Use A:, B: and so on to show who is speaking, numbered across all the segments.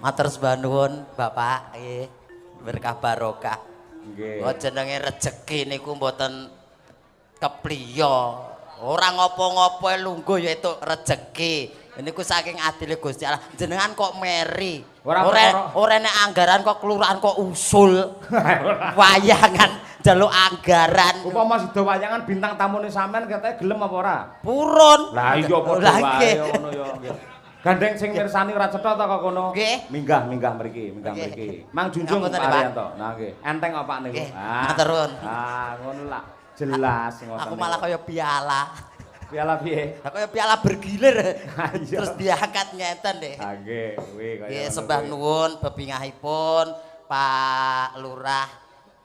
A: Matur sembah nuwun Bapak nggih. Berkah barokah.
B: Nggih.
A: Oh jenenge rejeki niku mboten kepliya. Ora ngopo-ngopo lungguh ya itu rejeki. Niku saking adile Gusti Allah. Jenengan kok meri.
B: Ora
A: Ora nek anggaran kok kelurahan kok usul. Wayangan njaluk anggaran.
B: Upama sida wayangan bintang tamune sampean ketoke gelem apa ora?
A: Purun.
B: Lah iya padha
A: Lah,
B: wae
A: nggih.
B: ngono ya. Gandeng sing mirsani ora cetha ta kok kono?
A: Nggih.
B: Minggah, minggah mriki, minggah
A: Nggih.
B: mriki. Mang Junjung
A: Ngapunten,
B: Pak
A: Pak.
B: Haryanto. Nah nggih. Enteng apa niku?
A: Nggih, matur nuwun.
B: Ah, ngono lah. Jelas ngoten.
A: Aku malah kaya piala.
B: Piala piye?
A: Lah kaya piala bergilir.
B: Iya.
A: Terus diangkat ngeten deh.
B: Ah nggih, kuwi kaya
A: Nggih,
B: ngono
A: sembah
B: kuwi.
A: Nuwun bebingahipun Pak Lurah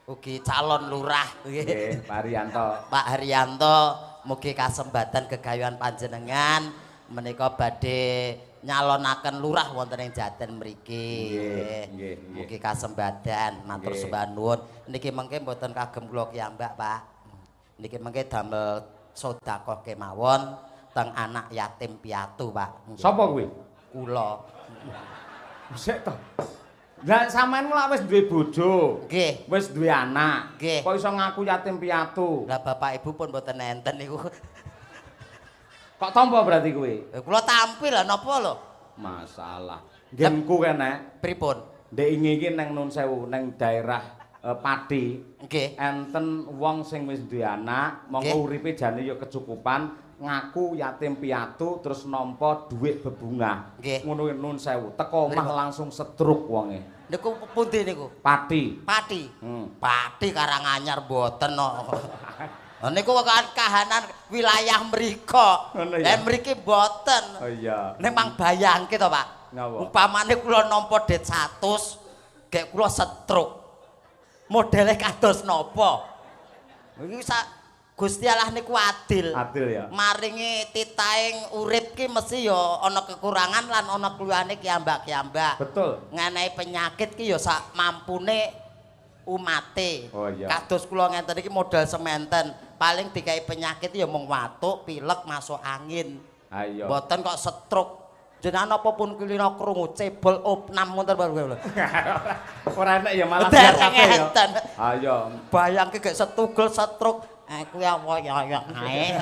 A: ugi calon lurah
B: Nggih,
A: nggih.
B: Pak Haryanto.
A: Pak Haryanto mugi kasembatan gegayuhan panjenengan menika badhe nyalonaken lurah wonten ing Jaten mriki.
B: Nggih, nggih, nggih.
A: Mugi kasembatan, matur
B: Nggih.
A: sembah nuwun. Niki mengke mboten kagem kula kiyambak, Pak. Niki mengke damel sedekah kemawon teng anak yatim piatu, Pak. Nggih.
B: Sapa kuwi?
A: Kula.
B: Sik to. Lah sampean lak wis duwe bojo.
A: Nggih.
B: Wis duwe anak.
A: Nggih.
B: Kok iso ngaku yatim piatu?
A: Lah bapak ibu pun mboten enten niku.
B: Kok tampa berarti kuwi?
A: Kula tampi lah napa lho?
B: Masalah. Nggenku kene,
A: Pripun?
B: Ndek ingi iki neng Nun Sewu, neng daerah Pati.
A: Nggih.
B: Enten wong sing wis duwe anak, mongko uripe jane ya kecukupan, ngaku yatim piatu terus nampa dhuwit bebungah.
A: Nggih.
B: Ngono kuwi Nun Sewu, teko omah
A: Pripun?
B: Langsung stroke wonge.
A: Niku pundi niku?
B: Pati.
A: Pati.
B: Hmm.
A: Pati Karanganyar mboten kok. Lah niku kan kahanan wilayah mriko.
B: Ngono ya?
A: Lah mriki mboten.
B: Oh iya.
A: Nek mang bayangke to, Pak.
B: Napa?
A: Umpamane kula nampa det 100, gek kula stroke. Modele kados napa? Iki sak Gusti Allah niku adil.
B: Adil ya.
A: Maringi titahing urip ki mesti ya ana kekurangan lan ana keluhane kiambak-kiambak.
B: Betul.
A: Ngenai penyakit ki ya sak mampune umate.
B: Oh, iya.
A: Kados kula ngenten iki modal sementen, paling dikai penyakit ya mung watuk, pilek, masuk angin.
B: Ayo.
A: Mboten kok stroke. Jenengan apa pun kulino krungu cebol opnam ngoten baru lho.
B: Ora enek ya malah
A: Dereng
B: biar kabeh ya.
A: enten.
B: Ayo.
A: Bayangke gek setugel stroke. Aku ya apa ya ya ae.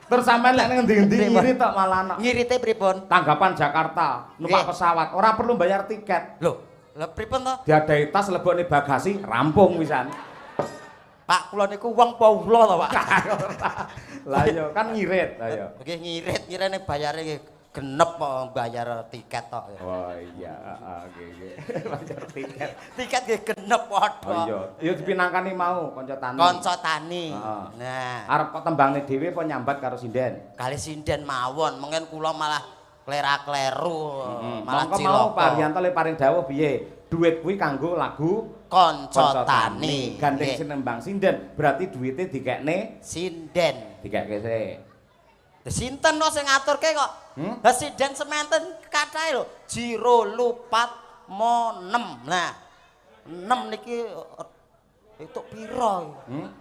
B: Terus sampean lek nang endi-endi
A: Pripun?
B: ngiri tok malah ana.
A: Ngirite pripun?
B: Tanggapan Jakarta, numpak pesawat, ora perlu bayar tiket.
A: Lho, lha pripun to?
B: Diadahi tas lebokne bagasi, rampung wisan.
A: Pak kula niku wong apa ula to, Pak?
B: Lah iya kan ngirit, lah iya.
A: Nggih ngirit, ngirene bayare nggih genep kok bayar tiket tok.
B: Oh iya, heeh, nggih nggih. Bayar tiket.
A: Tiket nggih genep padha.
B: Oh iya, ya dipinangkani mau kanca tani.
A: Kanca tani.
B: Heeh.
A: Nah,
B: Arep kok tembangne dhewe apa nyambat karo sinden?
A: Kali sinden mawon, mungkin kula malah klera-kleru, malah
B: Mongko mau
A: cilaka.
B: Pak Haryanto le paring dawuh piye? Duit kuwi kanggo lagu
A: Kanca tani.
B: Gandeng
A: Nggih.
B: sing nembang sinden, berarti duwite dikekne
A: Sinden.
B: dikekke sik.
A: Lah sinten kok sing ngaturke kok?
B: Hmm?
A: Lah sinden sementen kathahe lho. Jiro lupat mo 6. Nah, 6 niki itu piro?
B: Hmm?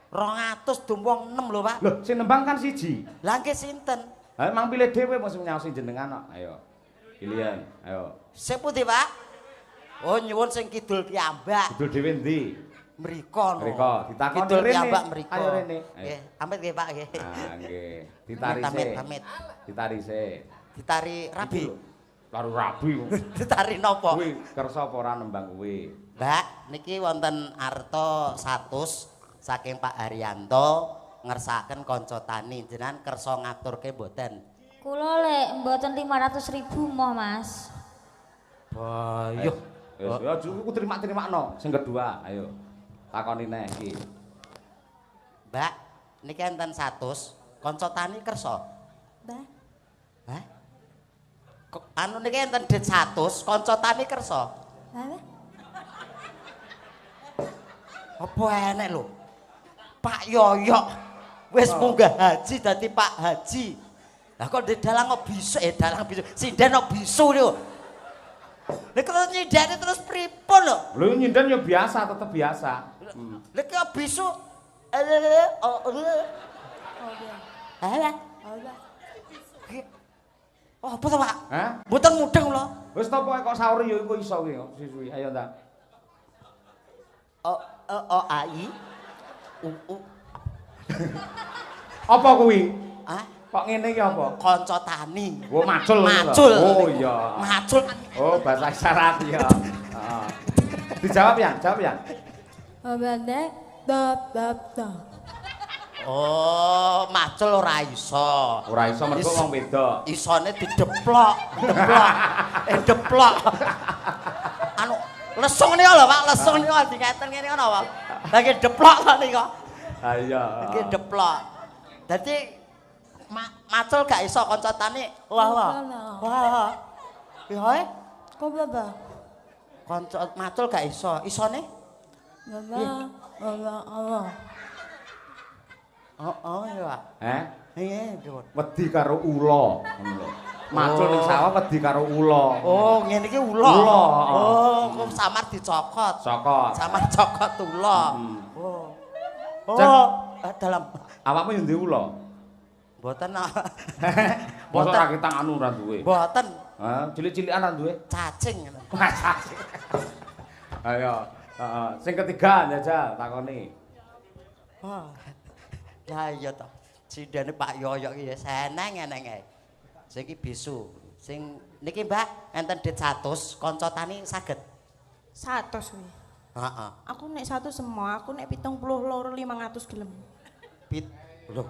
A: 200 dum wong 6 lho, Pak.
B: Loh, sing nembang kan siji.
A: Lah nggih sinten?
B: Ha emang pilih dhewe mesti nyaosi jenengan kok. Ayo. Pilihan, ayo.
A: Sing pundi, Pak? Oh, nyuwun sing kidul kiyambak.
B: Kidul dhewe endi?
A: Mriko no.
B: Mriko, ditakoni
A: Kidul
B: rene.
A: kiyambak mriko.
B: Ayo rene. Ayo.
A: Nggih, amit nggih, Pak nggih.
B: Ah, nggih. Ditari
A: Amit,
B: sik.
A: amit.
B: Ditari sik.
A: Ditari rabi.
B: Laru rabi.
A: Ditari napa?
B: Kuwi kersa apa ora nembang kuwi?
A: Mbak, niki wonten arta 100 saking Pak Haryanto ngersakaken kanca tani. Jenengan kersa ngaturke mboten?
C: Kula lek mboten 500.000 moh, Mas.
A: Bayuh.
B: Wis, ya aku terima-terimakno. Sing kedua, ayo. Takoni neh iki.
A: Mbak, niki enten 100, kanca tani kersa.
C: Mbah,
A: Hah? Kok anu niki enten dit 100, kanca tani kersa.
C: mbah.
A: Apa enek lho? Pak Yoyok wis munggah haji dadi Pak Haji. Lah kok ndek dalang kok bisu dalang bisu. Sinden kok bisu lho. Lha kok nyindene terus pripun lho?
B: Lho nyinden ya biasa, tetep biasa. Hmm.
A: Lha kok bisu oh,
C: Oh, iya.
A: Alah.
C: Oh, iya.
A: Oh, apa to, Pak?
B: Hah?
A: Mboten mudeng kula.
B: Wis to pokoke kok sauri ya iku iso kuwi kok suwi. Ayo ta.
A: O O O A I U U.
B: Apa kuwi?
A: Hah?
B: Kok ngene iki apa?
A: Kanca tani.
B: Oh, macul.
A: Macul.
B: Oh iya.
A: Macul.
B: Oh, bahasa isyarat ya. Heeh. Dijawab ya, jawab ya.
A: Oh, macul ora iso.
B: Ora iso mergo wong wedok.
A: Isone dideplok, deplok. Deplok. Anu, lesung niku lho, Pak, lesung niku diketen ngene ngono, Pak. Lagi deplok to niku.
B: Ha iya.
A: Iki deplok. Dadi macul gak iso kanca tani. Wah, wah. Wah. Piye?
D: Kok baba?
A: Kanca macul gak iso. Isone?
D: Baba, baba, Allah.
A: Oh, oh iya, Pak.
B: Heh?
A: Iya, pripun?
B: Wedi karo ula, ngono lho. Macul ning sawah wedi karo ula.
A: Oh, ngene iki ula.
B: Ula.
A: Oh, kok samar dicokot.
B: Cokot.
A: Samar cokot ula. Oh. Oh, dalam
B: awakmu yo ndek ula.
A: Mboten.
B: Mosok ra ketang anu ora duwe.
A: Mboten.
B: Hah, cilik-cilikan ra duwe.
A: Cacing.
B: Cacing. Ayo, heeh. Sing ketiga njajal takoni.
A: Wah. Lah iya to. Sindene Pak Yoyok iki ya seneng-eneng ae. Sing iki bisu. Sing niki Mbak enten dit 100 kanca tani saged.
D: 100 kuwi.
A: Heeh.
D: Aku nek 100 semua, aku nek 72 500 gelem.
A: Pit lho.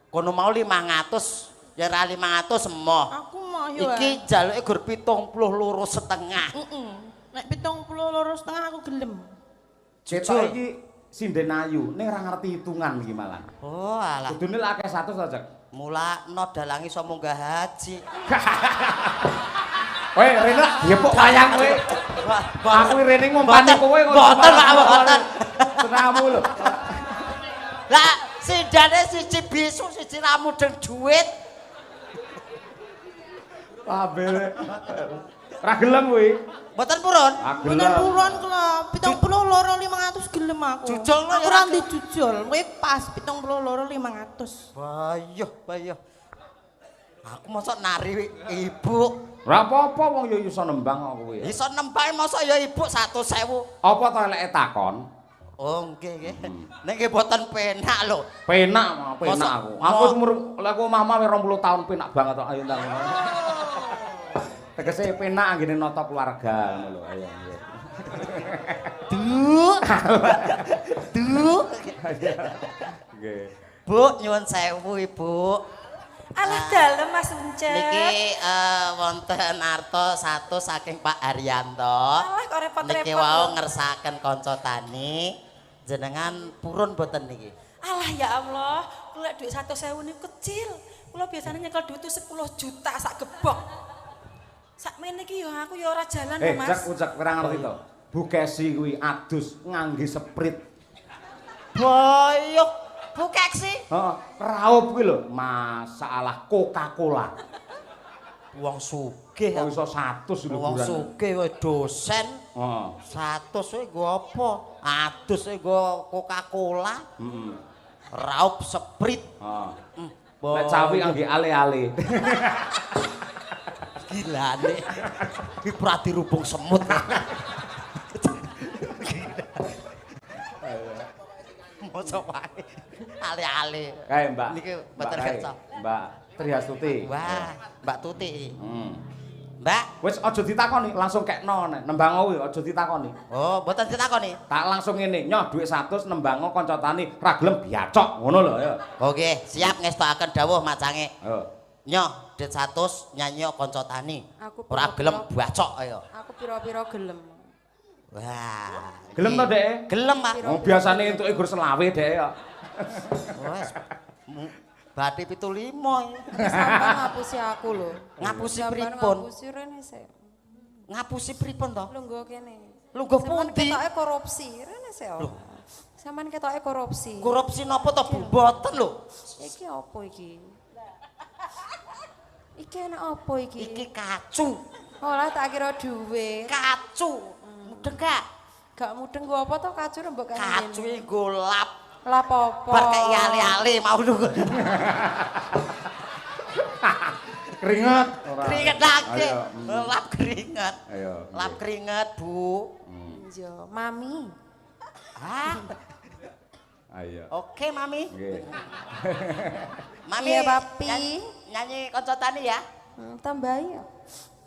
A: Kono mau 500, ya ra 500 emoh.
D: Aku mau yo.
A: Iki jaluke gur 72,5.
D: Heeh. Nek 72,5 aku gelem.
B: Jujur iki sinden ayu, ning ora ngerti hitungan iki malah.
A: Oh, alah.
B: Kudune lak akeh 100 to, Cek.
A: Mulakno dalang iso munggah haji.
B: Kowe rene lak diepuk wayang kowe. Aku rene ngumpani kowe kok.
A: Mboten, Pak, mboten.
B: Senamu lho.
A: Lah sindane siji bisu, siji ra mudeng duit.
B: Kabeh. Ra gelem kuwi.
A: Mboten purun.
D: Mboten purun kula. 72 500 gelem aku.
A: Jujul lho
D: aku ra ndi jujul. Kowe pas 72 500.
A: Bayuh, bayuh. Aku mosok nari ibu.
B: Ora apa-apa wong ya iso nembang kok kowe.
A: Iso nembang mosok ya ibu 100.000.
B: Apa to eleke takon?
A: Oh nggih nggih. Nek nggih mboten penak lho.
B: Penak, penak aku. Aku umur lek aku omah-omah 20 tahun penak banget kok ayo ndang. Tegese penak anggene nata keluarga ngono lho ayo nggih.
A: Du. Du.
B: Nggih.
A: Bu nyuwun sewu Ibu.
E: Alah dalem Mas Uncek.
A: Niki wonten arta 100 saking Pak Haryanto.
E: Alah kok repot-repot.
A: Niki wau ngersakaken kanca tani jenengan purun mboten niki?
E: Alah ya Allah, kula dhuwit 100.000 niku kecil. Kula biasanya nyekel dhuwit 10 juta sak gebok. Sakmene iki ya aku ya ora jalan lho Mas.
B: Cek ucek ora ngerti to. Bu Kesi kuwi adus ngangge sprite.
A: Boyok. Bu Keksi?
B: Heeh, raup kuwi lho, masalah Coca-Cola.
A: Wong sugih
B: kok iso 100 lho.
A: Wong sugih kowe dosen.
B: Heeh.
A: 100 kowe nggo apa? Adus kowe nggo Coca-Cola.
B: Heeh.
A: Raup Sprite.
B: Heeh. Nek cawi ngangge ale-ale.
A: Gilane. Iki ora dirubung semut. Mosok wae. Ale-ale.
B: Kae Mbak.
A: Niki mboten kersa.
B: Mbak Trihastuti.
A: Wah, Mbak Tuti. Mbak,
B: wis aja ditakoni, langsung kekno nek nembang kuwi aja ditakoni.
A: Oh, mboten ditakoni.
B: Tak langsung ngene, nyoh dhuwit 100 nembango kanca tani ra gelem biacok ngono lho ya.
A: Oke, siap ngestokaken dawuh macange.
B: Ayo.
A: Nyoh dhuwit 100 nyanyi kanca tani. Ora gelem bacok ayo.
F: Aku pira-pira gelem.
A: Wah.
B: Gelem to, Dek?
A: Gelem, Pak.
B: Wong biasane entuke gur selawe, Dek ya.
A: Wes. Bati 75.
F: Sampeyan ngapusi aku lho.
A: Ngapusi pripun?
F: Ngapusi rene sik.
A: Ngapusi pripun to?
F: Lungguh kene.
A: Lungguh pundi?
F: Ketoke korupsi, rene sik. Sampeyan ketoke korupsi.
A: Korupsi napa to, Bu? Mboten lho.
F: Iki apa iki? Iki enak apa iki?
A: Iki kacu.
F: Olah tak kira duwe.
A: Kacu. Mudeng gak?
F: Gak mudeng nggo apa to kacu mbok kene.
A: Kacu nggo lap.
F: Lap apa?
A: Bar kei ale-ale mau lho.
B: Keringet ora.
A: Keringet lagi. Lap keringet.
B: Ayo.
A: Lap keringet, Bu.
F: Iya, Mami.
A: Ah.
B: Ayo.
A: Oke, Mami.
B: Nggih.
A: Mami.
F: Iya, Papi.
A: Nyanyi kanca tani ya.
F: Tambahi ya.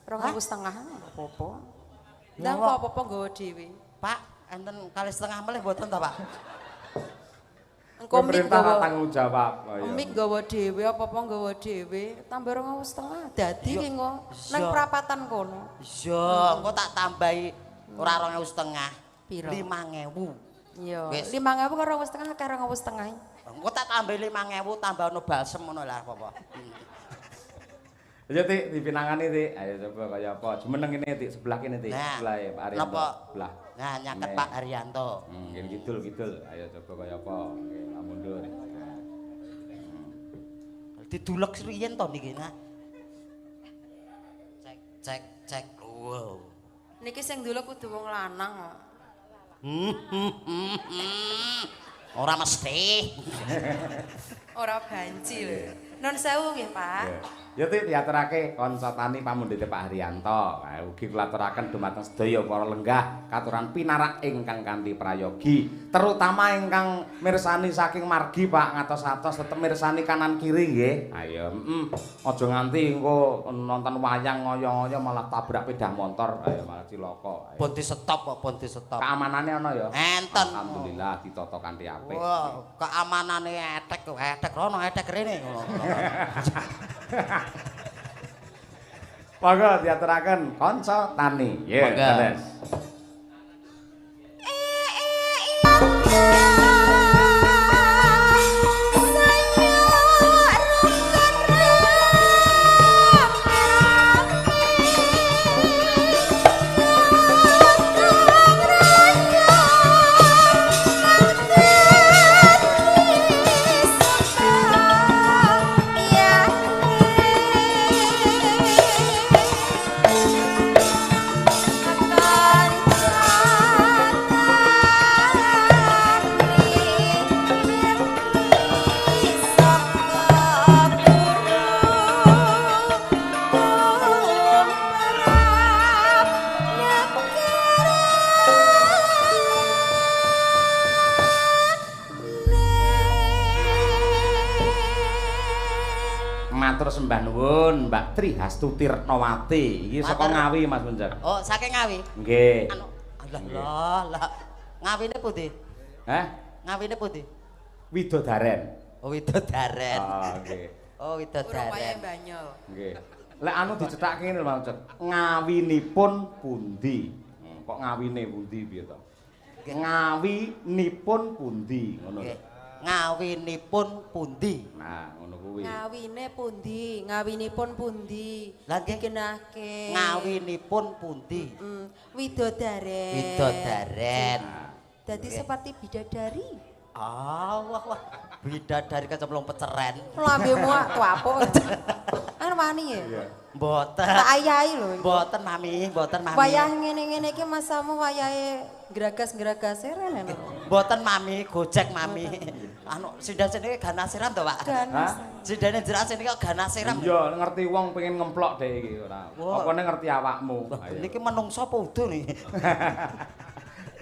F: 2,5 apa-apa. Lah kok apa-apa nggawa dhewe.
A: Pak, enten 2,5 melih mboten ta, Pak?
F: Engko mik
B: pemerintah tanggung jawab.
F: Mik nggawa dhewe apa-apa nggawa dhewe, tambah 2,5. Dadi ki engko nang prapatan kono.
A: Iya, engko tak tambahi ora 2,5.
F: Piro?
A: 5.000.
F: Iya, 5.000 karo 2,5 akeh 2,5.
A: Engko tak tambahi 5.000 tambah ono balsem ngono lah apa-apa.
B: Ayo Tik, dipinangani Tik. Ayo coba kaya apa. Jumeneng kene Tik, sebelah kene Tik. Sebelah Pak Haryanto. Sebelah.
A: Nah, nyaket Pak Haryanto.
B: Nggih kidul-kidul. Ayo coba kaya apa. Nggih, mundur.
A: Didulek riyen to niki nah. Cek cek cek. Wow.
F: Niki sing ndulek kudu wong lanang kok.
A: Ora mesti.
F: Ora banci lho. Nun sewu nggih, Pak.
B: Ya Tik diaturake kanca tani pamundhute Pak Haryanto. Ugi kula aturaken dumateng sedaya para lenggah katuran pinarak ingkang kanthi prayogi, terutama ingkang mirsani saking margi Pak ngatos-atos tetep mirsani kanan kiri nggih. Ayo, aja nganti engko nonton wayang ngoyo-ngoyo malah tabrak sepeda motor, ayo malah cilaka.
A: Pun di-stop kok, pun di-stop.
B: Keamanane ana ya?
A: Enten.
B: Alhamdulillah ditata kanthi apik.
A: Wah, keamanane etek, etek rono, etek rene ngono.
B: Monggo diaturaken kanca tani. Nggih, leres. Sembah nuwun Mbak Tri Hastuti Retnowati. Iki saka Ngawi Mas Munjer.
A: Oh, saking Ngawi.
B: Nggih.
A: Anu, alah lah. Ngawine pundi?
B: Hah?
A: Ngawine pundi?
B: Widodaren.
A: Oh, Widodaren.
B: Ah, nggih.
A: Oh, Widodaren.
F: Urung wayahe banyol.
B: Nggih. Lek anu dicethake ngene lho Mas Munjer. Ngawinipun pundi? Kok ngawine pundi piye to? Ngawinipun pundi ngono lho.
A: Ngawinipun pundi?
B: Nah, ngono kuwi.
F: Ngawine pundi? Ngawinipun pundi?
A: Lah nggih
F: digenahke.
A: Ngawinipun pundi?
F: Widodaren.
A: Widodaren.
F: Dadi seperti bidadari.
A: Ah, wah wah. Bidadari kecemplung peceren.
F: Lambemu tuapuk. Kan wani ya?
B: Iya.
A: Mboten.
F: Tak ayahi lho.
A: Mboten Mami, mboten Mami.
F: Wayah ngene-ngene iki masamu wayahe gragas-gragase rene lho.
A: Mboten Mami, Gojek Mami. Anu sindene iki ganasiram to, Pak?
F: Ganas.
A: Sindene jelas ini kok ganasiram.
B: Iya, ngerti wong pengen ngemplok dhek iki ora. Apane ngerti awakmu.
A: Niki menungso apa udu nih?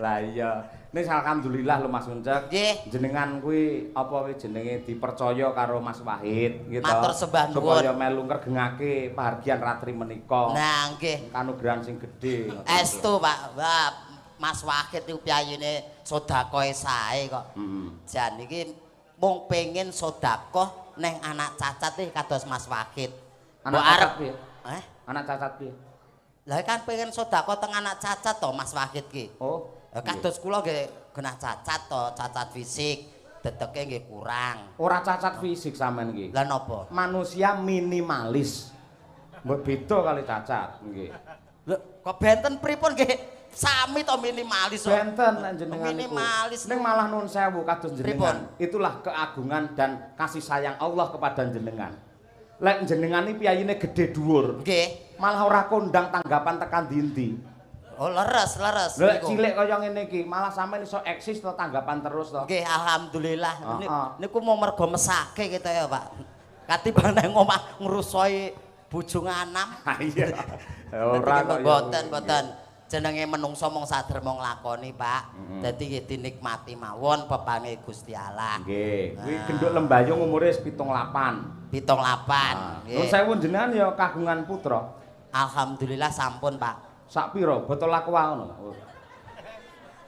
B: Lah iya. Nis alhamdulillah lho Mas Uncek. Jenengan kuwi apa kuwi jenenge dipercaya karo Mas Wahid gitu.
A: Matur sembah nuwun.
B: Supaya melu ngregengake pahargyan ratri menika.
A: Nah nggih.
B: Kanugrahan sing gedhe.
A: Estu Pak. Wah, Mas Wahid niku piyayine sedekahe sae kok.
B: Heeh.
A: Jan iki mung pengin sedekah neng anak cacat iki kados Mas Wahid.
B: Anak cacat piye?
A: Eh?
B: Anak cacat piye?
A: Lah kan pengen sedekah teng anak cacat to Mas Wahid ki.
B: Oh.
A: Kados kula nggih genah cacat to, cacat fisik, dedeke nggih kurang.
B: Ora cacat fisik sampean iki.
A: Lah napa?
B: Manusia minimalis. Mbok beda kali cacat nggih.
A: Lho, kok benten pripun nggih? Sami to minimalis.
B: Benten nek jenengan niku.
A: Minimalis.
B: Ning malah nuwun sewu kados jenengan. Itulah keagungan dan kasih sayang Allah kepada jenengan. Lek jenengan iki piyayine gedhe dhuwur.
A: Nggih.
B: Malah ora kondang tanggapan tekan ndi-ndi.
A: Oh leres, leres.
B: Lha cilik kaya ngene iki, malah sampean iso eksis to tanggapan terus to.
A: Nggih, alhamdulillah. Niku mau mergo mesake gitu ya, Pak. Katimbang nang omah ngrusoi Bojo nganam.
B: Ha iya. Ora kok.
A: Mboten, mboten. Jenenge menungso mung saderma nglakoni, Pak. Dadi nggih dinikmati mawon pepange Gusti Allah.
B: Nggih. Kuwi genduk Lembayung umure wis 78.
A: 78.
B: Nuwun sewu jenengan ya kagungan putra.
A: Alhamdulillah sampun, Pak.
B: Sak pira? Botol aqua ngono.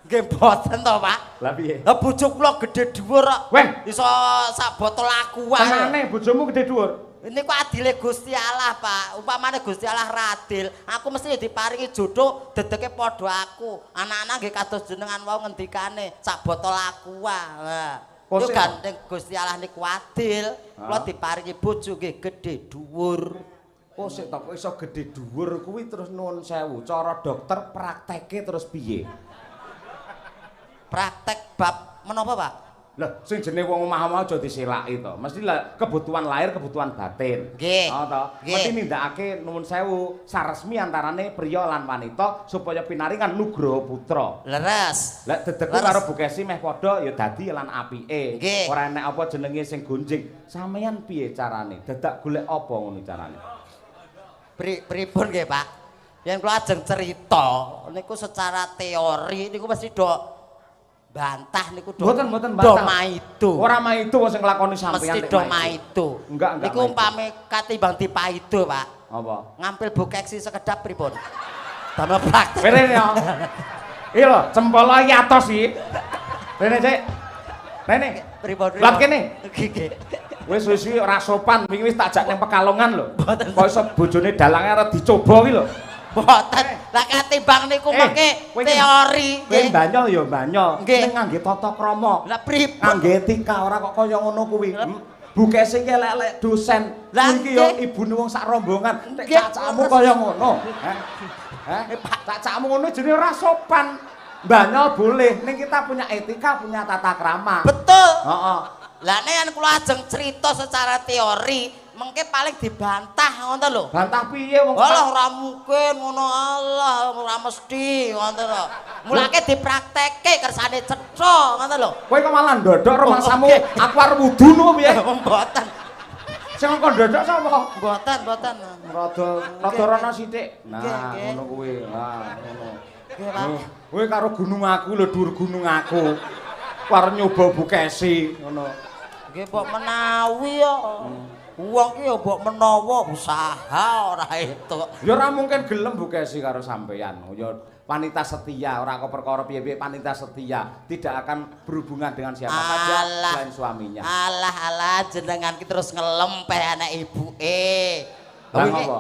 A: Nggih mboten to, Pak.
B: Lah piye?
A: Lah bojo kula gedhe dhuwur kok.
B: Weh,
A: iso sak botol aqua.
B: Tenane bojomu gedhe dhuwur.
A: Niku adile Gusti Allah, Pak. Umpamane Gusti Allah ra adil, aku mesti diparingi jodoh dedeke padha aku. Anak-anak nggih kados jenengan wau ngendikane sak botol aqua. Lah, niku gandeng Gusti Allah niku adil. Kula diparingi bojo nggih gedhe dhuwur.
B: Oh sik to, kok iso gedhe dhuwur kuwi terus nuwun sewu. Cara dokter prakteke terus piye?
A: Praktek bab menapa, Pak?
B: Lah sing jenenge wong omah-omah aja diselaki to. Mesti lah kebutuhan lahir, kebutuhan batin.
A: Nggih.
B: Oh to. Mesti nindakake nuwun sewu saresmi antarane priya lan wanita supaya pinaringan nugraha putra.
A: Leres.
B: Lah dedekku karo Bu Kesi meh padha ya dadi lan apike. Ora enek apa jenenge sing gonjing. Sampeyan piye carane? Dadak golek apa ngono carane?
A: Pripun nggih, Pak? Yen kula ajeng cerita niku secara teori niku mesti do bantah niku do.
B: Mboten bantah.
A: Do maido.
B: Ora maido wong sing nglakoni sampeyan
A: mesti do maido.
B: Enggak.
A: Niku umpame katimbang dipaido, Pak.
B: Apa?
A: Ngampil Bu Keksi sekedap pripun? Damel praktek.
B: Rene ya. Iki lho, cempolo iki atos iki. Rene, Cek. Rene.
A: Pripun?
B: Lap kene.
A: Nggih.
B: Wis wis iki ora sopan, wingi wis tak jak ning Pekalongan lho. Kok iso bojone dalange arep dicoba iki lho.
A: Mboten. Lah katimbang niku mengke teori.
B: Kowe banyol ya banyol, ning ngangge tata krama.
A: Lah pripun?
B: Ngangge etika ora kok kaya ngono kuwi. Bu Kesi iki elek-elek dosen. Iki ya ibune wong sak rombongan. Nek cacakmu kaya ngono. Heh. Cacakmu ngono jenenge ora sopan. Banyol boleh, ning kita punya etika, punya tata krama.
A: Betul.
B: Heeh.
A: Lah nek kula ajeng cerita secara teori, mengke paling dibantah ngoten lho.
B: Bantah piye wong?
A: Alah ora mungkin ngono, alah ora mesti ngoten lho. Mulake dipraktekke kersane cetha ngoten lho.
B: Kowe kok malah ndodok rumangsamu aku arep wudu no piye?
A: Mboten.
B: Sing kok ndodok sapa?
A: Mboten, mboten.
B: Rada rono sithik. Nah, ngono kuwi. Nah, ngono.
A: Nggih, Pak.
B: Kowe karo gunung aku lho, dhuwur gunung aku. Arep nyoba Bu Kesi ngono.
A: Nggih mbok menawi ya. Wong ki ya mbok menawa usaha ora entuk.
B: Ya ora mungkin gelem Bu Kesi karo sampeyan. Ya wanita setia, ora kok perkara piye-piye, wanita setia tidak akan berhubungan dengan siapa saja selain suaminya.
A: Alah alah jenengan ki terus ngelem pe anak ibuke.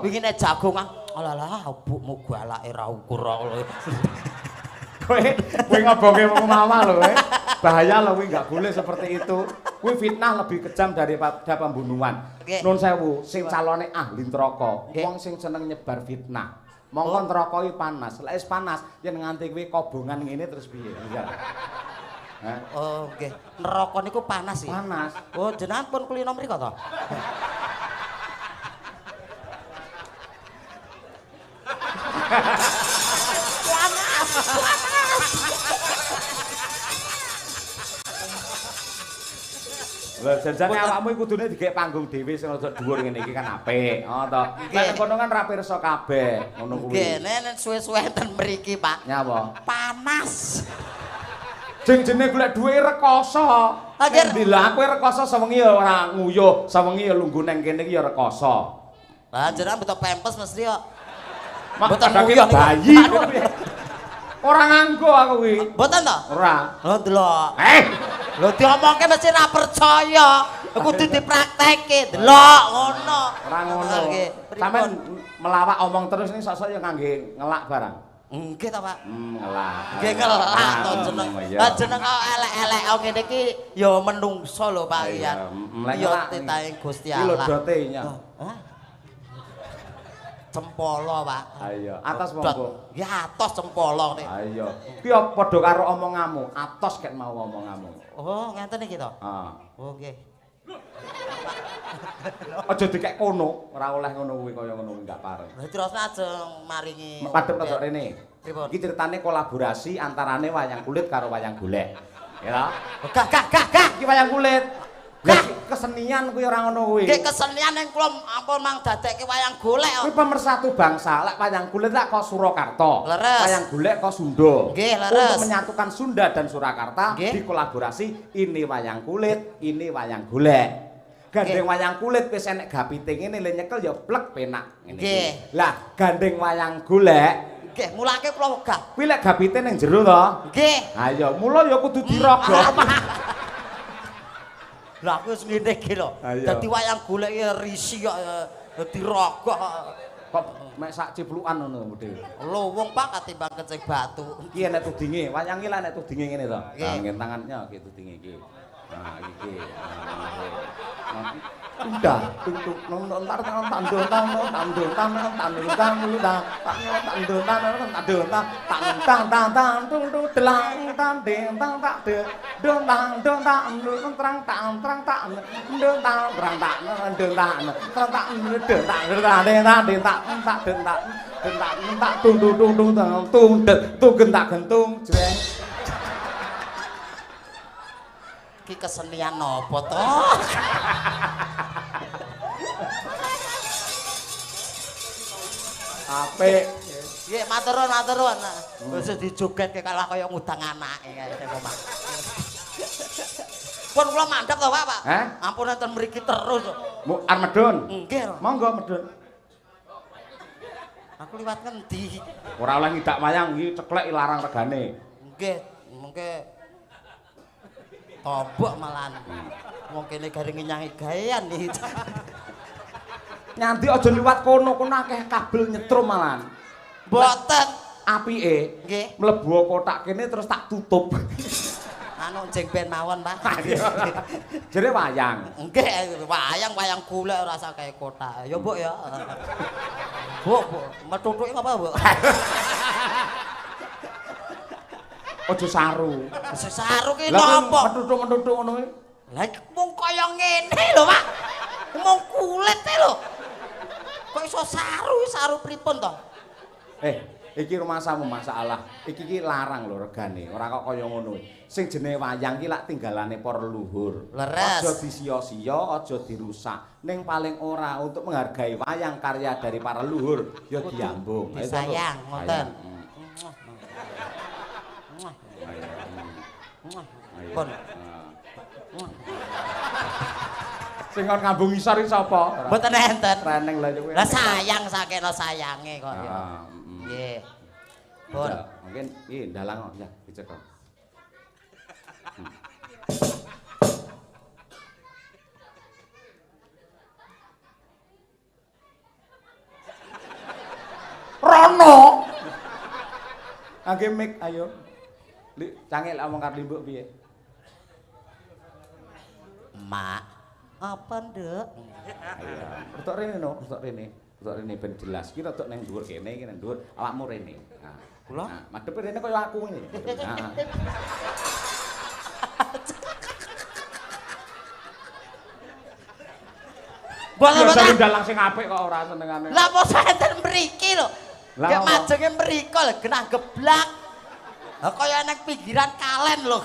A: Wingi nek jagongan, alah alah bukmu galake ra ukur.
B: Kowe ngobonge wong mawar lho kowe. Bahaya lho kuwi, enggak boleh seperti itu. Kuwi fitnah lebih kejam daripada pembunuhan. Nun sewu, sing calone ahli neraka, wong sing seneng nyebar fitnah. Mongko neraka iki panas. Lek wis panas, yen nganti kuwi kobongan ngene terus piye? Heh.
A: Oh, nggih. Neraka niku panas sih.
B: Panas.
A: Oh, jenengan pun kulino mriko to? Panas.
B: Lah janjane awakmu iki kudune digek panggung dhewe sing rada dhuwur ngene iki kan apik. Oh to. Nek kono kan ra pirsa kabeh ngono kuwi.
A: Nggih, nek suwe-suwe enten mriki, Pak.
B: Nyapa?
A: Panas.
B: Jeng-jene golek dhuwit rekoso. Endi lah kowe rekoso sewengi ya ora nguyuh, sewengi ya lungguh nang kene iki ya rekoso.
A: Lah jenengan beto pempes mesti kok.
B: Mboten nguyuh bayi kok piye. Ora nganggo aku kuwi.
A: Mboten to?
B: Ora.
A: Lho ndelok. Lho diomongke mesti ra percaya. Kudu dipraktekke, delok ngono.
B: Ora ngono. Sampeyan melawak omong terus ini sok-sok ya ngangge ngelak barang.
A: Nggih to, Pak?
B: Ngelak.
A: Nggih ngelak to jeneng. Lah jeneng kok elek-elek ngene iki ya menungso lho Pak Ian. Ya titahe Gusti Allah.
B: Iki lho dote nya.
A: Hah? Cempolo, Pak.
B: Ayo, atos monggo.
A: Ya atos cempolo nek.
B: Ayo. Ki padha karo omonganmu, atos ket mau omonganmu.
A: Oh, ngenten iki to?
B: Heeh.
A: Oh, nggih.
B: Aja dikek kono, ora oleh ngono kuwi kaya ngono kuwi enggak pareng.
A: Lah terus ajeng maringi.
B: Padhep rada rene.
A: Pripun?
B: Iki ceritane kolaborasi antarane wayang kulit karo wayang golek. Ya ta?
A: Gah gah gah gah.
B: Iki wayang kulit. Lah kesenian kuwi ora ngono kuwi.
A: Nggih kesenian ning kula ampun mang dadekke wayang golek
B: Kuwi pemersatu bangsa. Lek wayang golek lak kok Surakarta.
A: Leres.
B: Wayang golek kok Sunda.
A: Nggih, leres.
B: Untuk menyatukan Sunda dan Surakarta
A: Nggih.
B: dikolaborasi ini wayang kulit, ini wayang golek. Gandeng wayang kulit wis enek gapite ngene le nyekel ya plek penak ngene
A: Nggih.
B: iki. Lah gandeng wayang golek
A: Nggih, mulake kula wegah.
B: kuwi lek gapite ning jero to.
A: Nggih.
B: Ha iya, mula ya kudu dirogoh.
A: Lah aku wis ngene iki lho.
B: Ayo.
A: Dadi wayang golek iki risi kok dirogoh.
B: Kok mek sak ciplukan ngono model.
A: Lowong Pak katimbang kencing batu.
B: Iki enek tudinge, wayang iki lak enek tudinge ngene to.
A: Nggih.
B: Lah ngene tangannya iki tudinge iki. Nah, iki. Udah, tung tung nontar tandung tandung tandung tandung tandung tandung tandung tandung tandung tang tang tang tang tung tung delang tang ding tang tak de dong tang dong tang dong trang tang trang tang dong tang trang tang dong tang trang tang dong tang dong tang ding tang ding tak tak dong tak dong tak tak tung tung tung tung tung tung gentak gentung jreng.
A: Iki kesenian napa to?
B: Apik.
A: Nggih, matur nuwun, matur nuwun. Wis dijogetke kalah kaya ngudang anake kae ning omah. Pun kula mandhap to, Pak, Pak.
B: Heh?
A: Ampun enten mriki terus.
B: Mu arep medhun.
A: Nggih.
B: Monggo medhun.
A: Aku liwat ngendi?
B: Ora oleh ngidak wayang iki ceklek larang regane.
A: Nggih, mengke tombok malahan. Wong kene garing nyanyi gawean iki.
B: Nyanti aja liwat kono, kono akeh kabel nyetrum malahan.
A: Mboten.
B: Apike
A: nggih.
B: Mlebu kotak kene terus tak tutup.
A: Anu jeng ben mawon, Pak.
B: Jere wayang.
A: Nggih, wayang-wayang golek ora usah kae kotak. Ya, Mbok ya. Bu, Bu, methutuke apa, Bu?
B: Aja saru.
A: Aja saru ki
B: Lah
A: napa?
B: Methuthuk-methuthuk ngono kuwi.
A: Lah mung kaya ngene lho, Pak. Mung kulit e lho. Kok iso saru, saru pripun to?
B: Iki rumasamu masalah. Iki ki larang lho regane, ora kok kaya ngono. Sing jenenge wayang ki lak tinggalane para leluhur.
A: Leres.
B: Aja disia-sia, aja dirusak. Ning paling ora untuk menghargai wayang karya dari para leluhur ya diambung.
A: Disayang, ngoten. Pun.
B: Sing kon ngambung isor iki sapa?
A: Mboten enten.
B: Reneng lha kowe.
A: Lah sayang sakeno sayange kok ya. Nggih. Pun.
B: Mungkin iki ndalang kok ya dicekel. Rono. Angge mic ayo. Lik cangik lek omong karo limbuk piye?
A: Mak, apa nduk?
B: Ayo, rotok rene no, rotok rene. Rotok rene ben jelas. Ki rotok ning dhuwur kene, iki ning dhuwur, awakmu rene. Nah,
A: kula
B: nah, madhep rene kaya aku ngene. Nah.
A: Boten-boten
B: dalang sing apik kok ora senengane.
A: Lah mosok enten mriki lho. Lah majenge mriko lho genah geblak. Lah kaya nang pinggiran kalen lho.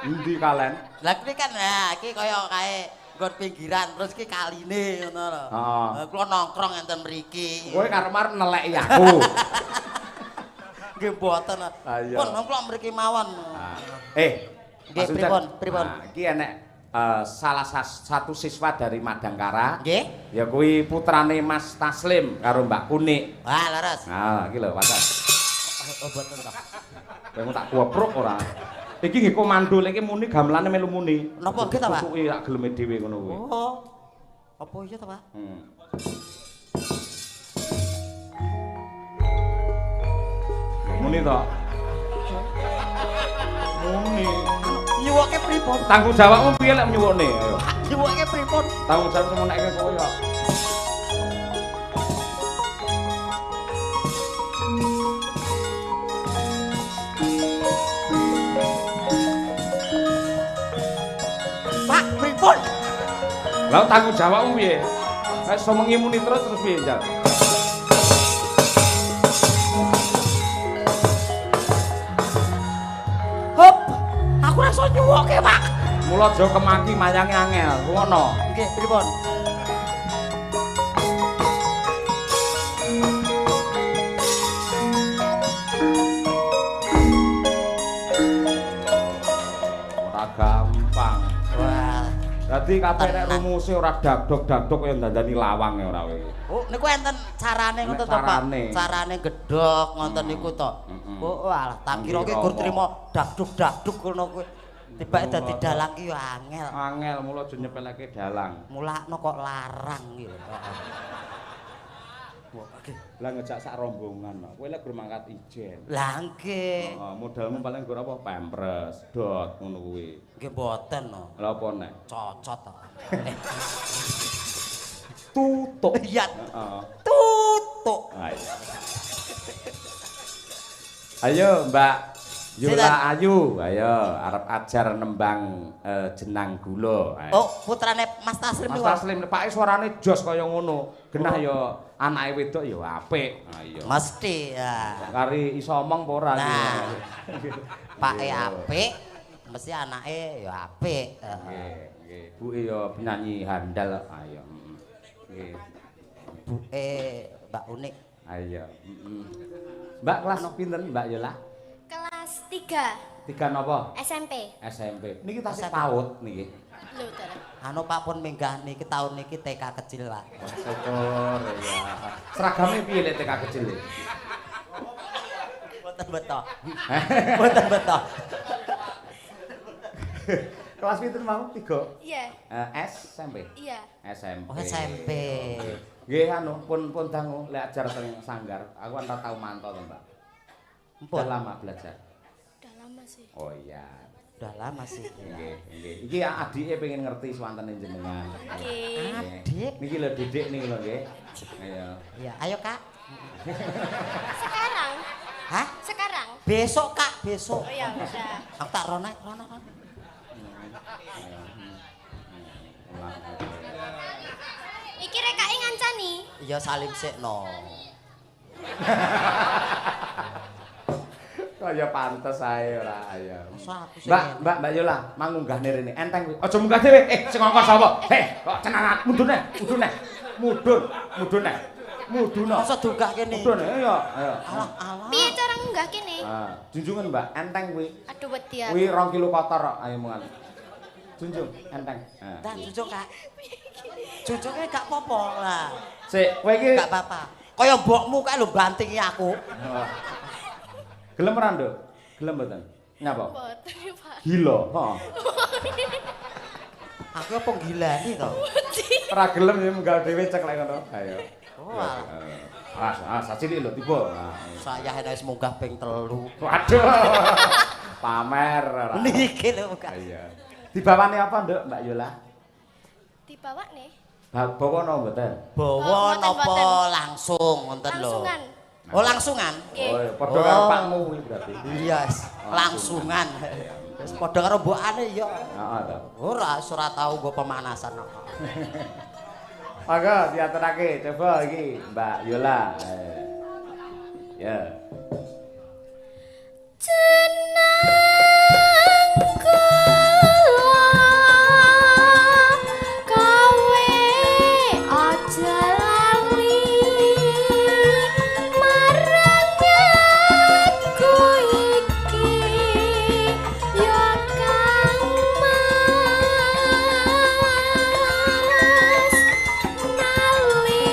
B: Endi kalen?
A: Lah kuwi kan nah iki kaya kae nggon pinggiran terus iki kaline ngono lho.
B: Heeh.
A: Kula nongkrong enten mriki.
B: Kowe karep arep neleki aku.
A: Nggih mboten. Pun kula mriki mawon. Nggih pripun? Pripun?
B: Nah, iki enek salah satu siswa dari Madangkara.
A: Nggih.
B: Ya kuwi putrane Mas Taslim karo Mbak Kunik.
A: Wah, leres.
B: Nah, iki lho, watak.
A: Oh, mboten to.
B: Kowe tak kuwepruk ora. Iki nggih komando, iki muni gamelane melu muni.
A: Napa nggih ta, Pak?
B: Tutuke tak geleme dhewe ngono kuwi.
A: Oh. Apa iya ta, Pak?
B: Muni to. Muni.
A: Nyuwuke pripun?
B: Tanggung jawabmu piye lek nyuwukne? Ayo.
A: Nyuwuke pripun?
B: Tanggung jawab sing menekke kowe kok.
A: Pak, pripun?
B: Lah tanggung jawabmu piye? Nek iso mengi muni terus terus piye, Jal?
A: Hop. Aku ora iso nyuwuke, Pak.
B: Mula aja kemaki mayange angel. Rungokno.
A: Nggih, pripun?
B: Ora gampang.
A: Wah.
B: Dadi kabeh nek rumuse ora dadok-dadok kaya dandani lawang ya ora kowe.
A: Oh, niku enten carane ngoten to, Pak. Carane gedhok ngoten niku to. Oh, alah tak kira ki gur trimo daduk-daduk ngono kuwi. Tibake dadi dalang ki ya angel.
B: Angel mula aja nyepeleke dalang.
A: Mulakno kok larang iki lho.
B: Lah ngejak sak rombongan kok. Kowe lek gur mangkat ijen.
A: Lah nggih.
B: Heeh, modalmu paling gur apa? Pampers, dot ngono kuwi.
A: Nggih mboten no.
B: Lah apa nek?
A: Cocot to.
B: Tutuk.
A: Iya.
B: Heeh.
A: Tutuk.
B: Ayo. Ayo Mbak Yola Ayu, ayo arep ajar nembang jenang gula. Ayo.
A: Oh, putrane Mas Taslim
B: niku. Mas Taslim, pake suarane jos kaya ngono. Genah ya anake wedok ya apik. Ayo.
A: Mesti ya.
B: Kari iso omong apa ora
A: iki. Pake apik, mesti anake ya apik.
B: Nggih, nggih. Buke ya penyanyi handal. Ayo. Nggih.
A: Buke Mbak Unik.
B: Ayo. Mbak kelas pinten Mbak Yola?
G: Kelas 3.
B: 3 napa?
G: SMP.
B: SMP. Niki tasih PAUD niki.
G: Lho, dalah.
A: Anu Pak pun minggah niki taun niki TK kecil, Pak.
B: Syukur ya. Seragame piye lek TK kecil iki?
A: Mboten beto. Mboten beto.
B: Kelas pinten mau? 3?
G: Iya.
B: SMP.
G: Iya.
B: SMP.
A: Oh, SMP.
B: Nggih anu pun dangu lek ajar teng sanggar. Aku kan ora tau mantau to, Mbak. Udah lama belajar?
G: Udah lama sih.
B: Oh iya.
A: Udah lama sih.
B: Nggih, nggih. Iki adike pengen ngerti swantene jenengan.
G: Nggih.
A: Adik.
B: Niki lho Didik niki lho nggih. Ayo.
A: Iya, ayo Kak.
G: Sekarang?
A: Hah?
G: Sekarang?
A: Besok Kak, besok.
G: Oh iya, udah.
A: Aku tak rono, rono.
G: Iki rekake ngancani.
A: Iya salim sik no.
B: Kaya pantes ae ora ayo.
A: Mbak,
B: Mbak, Mbak Yola, mangunggahne rene. Enteng kuwi. Aja munggah dhewe. Sing ngongkon sapa? Kok cenanan mudhun neh, mudhun neh. Mudhun, mudhun neh. Mudhun.
A: Masa diunggah kene?
B: Mudhun ayo, ayo.
A: Alah, alah.
G: Piye cara ngunggah kene?
B: Ah, junjungan, Mbak, enteng kuwi.
G: Aduh wedi aku.
B: Kuwi 2 kilo kotor kok, ayo mungan. Junjung, enteng.
A: Nah, junjung, Kak. Junjunge gak apa-apa lah.
B: Sik, kowe iki
A: gak apa-apa. Kaya mbokmu kae lho bantingi aku.
B: Gelem ora, Nduk? Gelem mboten? Nyapa?
G: Mboten, Pak.
B: Gila, heeh.
A: Aku apa gilani to?
B: Ora gelem ya munggal dhewe cek lek ngono. Ayo.
A: Oh.
B: Ah, sacilik lho tiba.
A: Saya wis munggah ping 3.
B: Waduh. Pamer ora.
A: Niki lho munggah.
B: Iya. Dibawane apa, Nduk, Mbak Yola?
G: Dibawakne.
B: Bawa napa mboten?
A: Bawa napa langsung ngoten lho.
G: Langsungan.
A: Oh langsungan.
B: Oh, padha karo pakmu kuwi berarti.
A: Iya, langsungan. Wis padha karo mbokane ya.
B: Heeh to.
A: Ora, ora tau nggo pemanasan kok.
B: Monggo diaturake coba iki Mbak Yola. Ya.
G: Jenang kula kawe aja lali marang aku iki ya Kang Mas nalikane.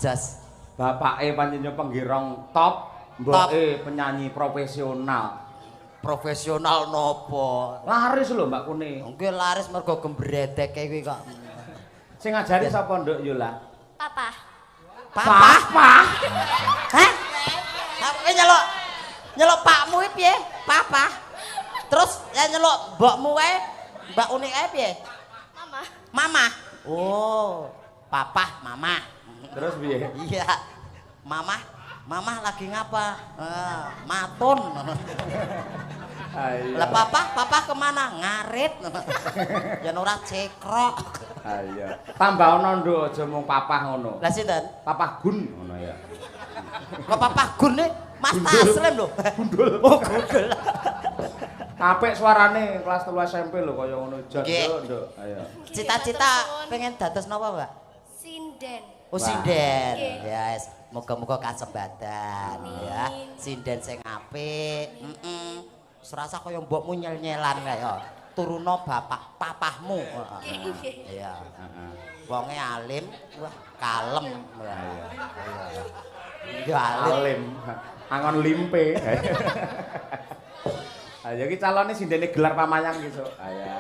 A: Jos.
B: Bapake panjenengan penggirong top, mboke penyanyi profesional.
A: Profesional nopo?
B: Laris lho Mbak Kune.
A: Nggih laris mergo gembredeke kuwi kok.
B: Sing ngajari sapa Nduk Yola?
G: Papa.
A: Papa? Hah? Apa nyeluk pakmu iki piye? Papa. Terus ya nyeluk mbokmu kae, Mbak Uni kae piye?
G: Mama.
A: Mama. Oh, papa, mama.
B: Terus piye?
A: Iya. Mama, mama lagi ngapa? Matun. Lah papa, papa kemana? Ngarit. Yen ora cekrok.
B: Ha iya. Tambah ana Nduk, aja mung papah ngono.
A: Lah sinten?
B: Papah Gun ngono ya.
A: Kok papah Gun e? Mas Taslim lho.
B: Gundul.
A: Oh, gundul.
B: Apik suarane kelas 3 SMP lho kaya ngono jan Nduk. Ayo.
A: Cita-cita pengen dados napa, Mbak?
G: Sinden.
A: Oh, sinden. Yes, moga-moga kasembatan ya. Sinden sing apik. Heeh. Serasa kaya mbokmu nyel-nyelan kaya. Turuno bapak papahmu. Iya. Wonge alim, wah kalem. Iya.
B: Alim. Angon limpe. Ayo iki calone sindene gelar pamayang iki, Sok. Ayo.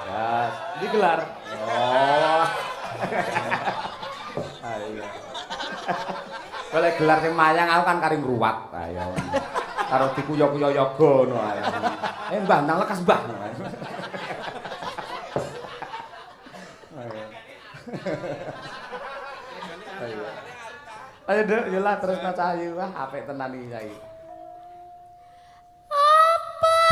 B: Gas, iki gelar. Oh. Ayo. Kalau gelar sing mayang aku kan kari ngruwat. Ayo. Karo dikuyo-kuyo yoga ngono ae. Mbah nang lekas Mbah. Ayo. Ayo Nduk, yo lah terus Cahayu. Wah, apik tenan iki saiki.
G: Apa kowe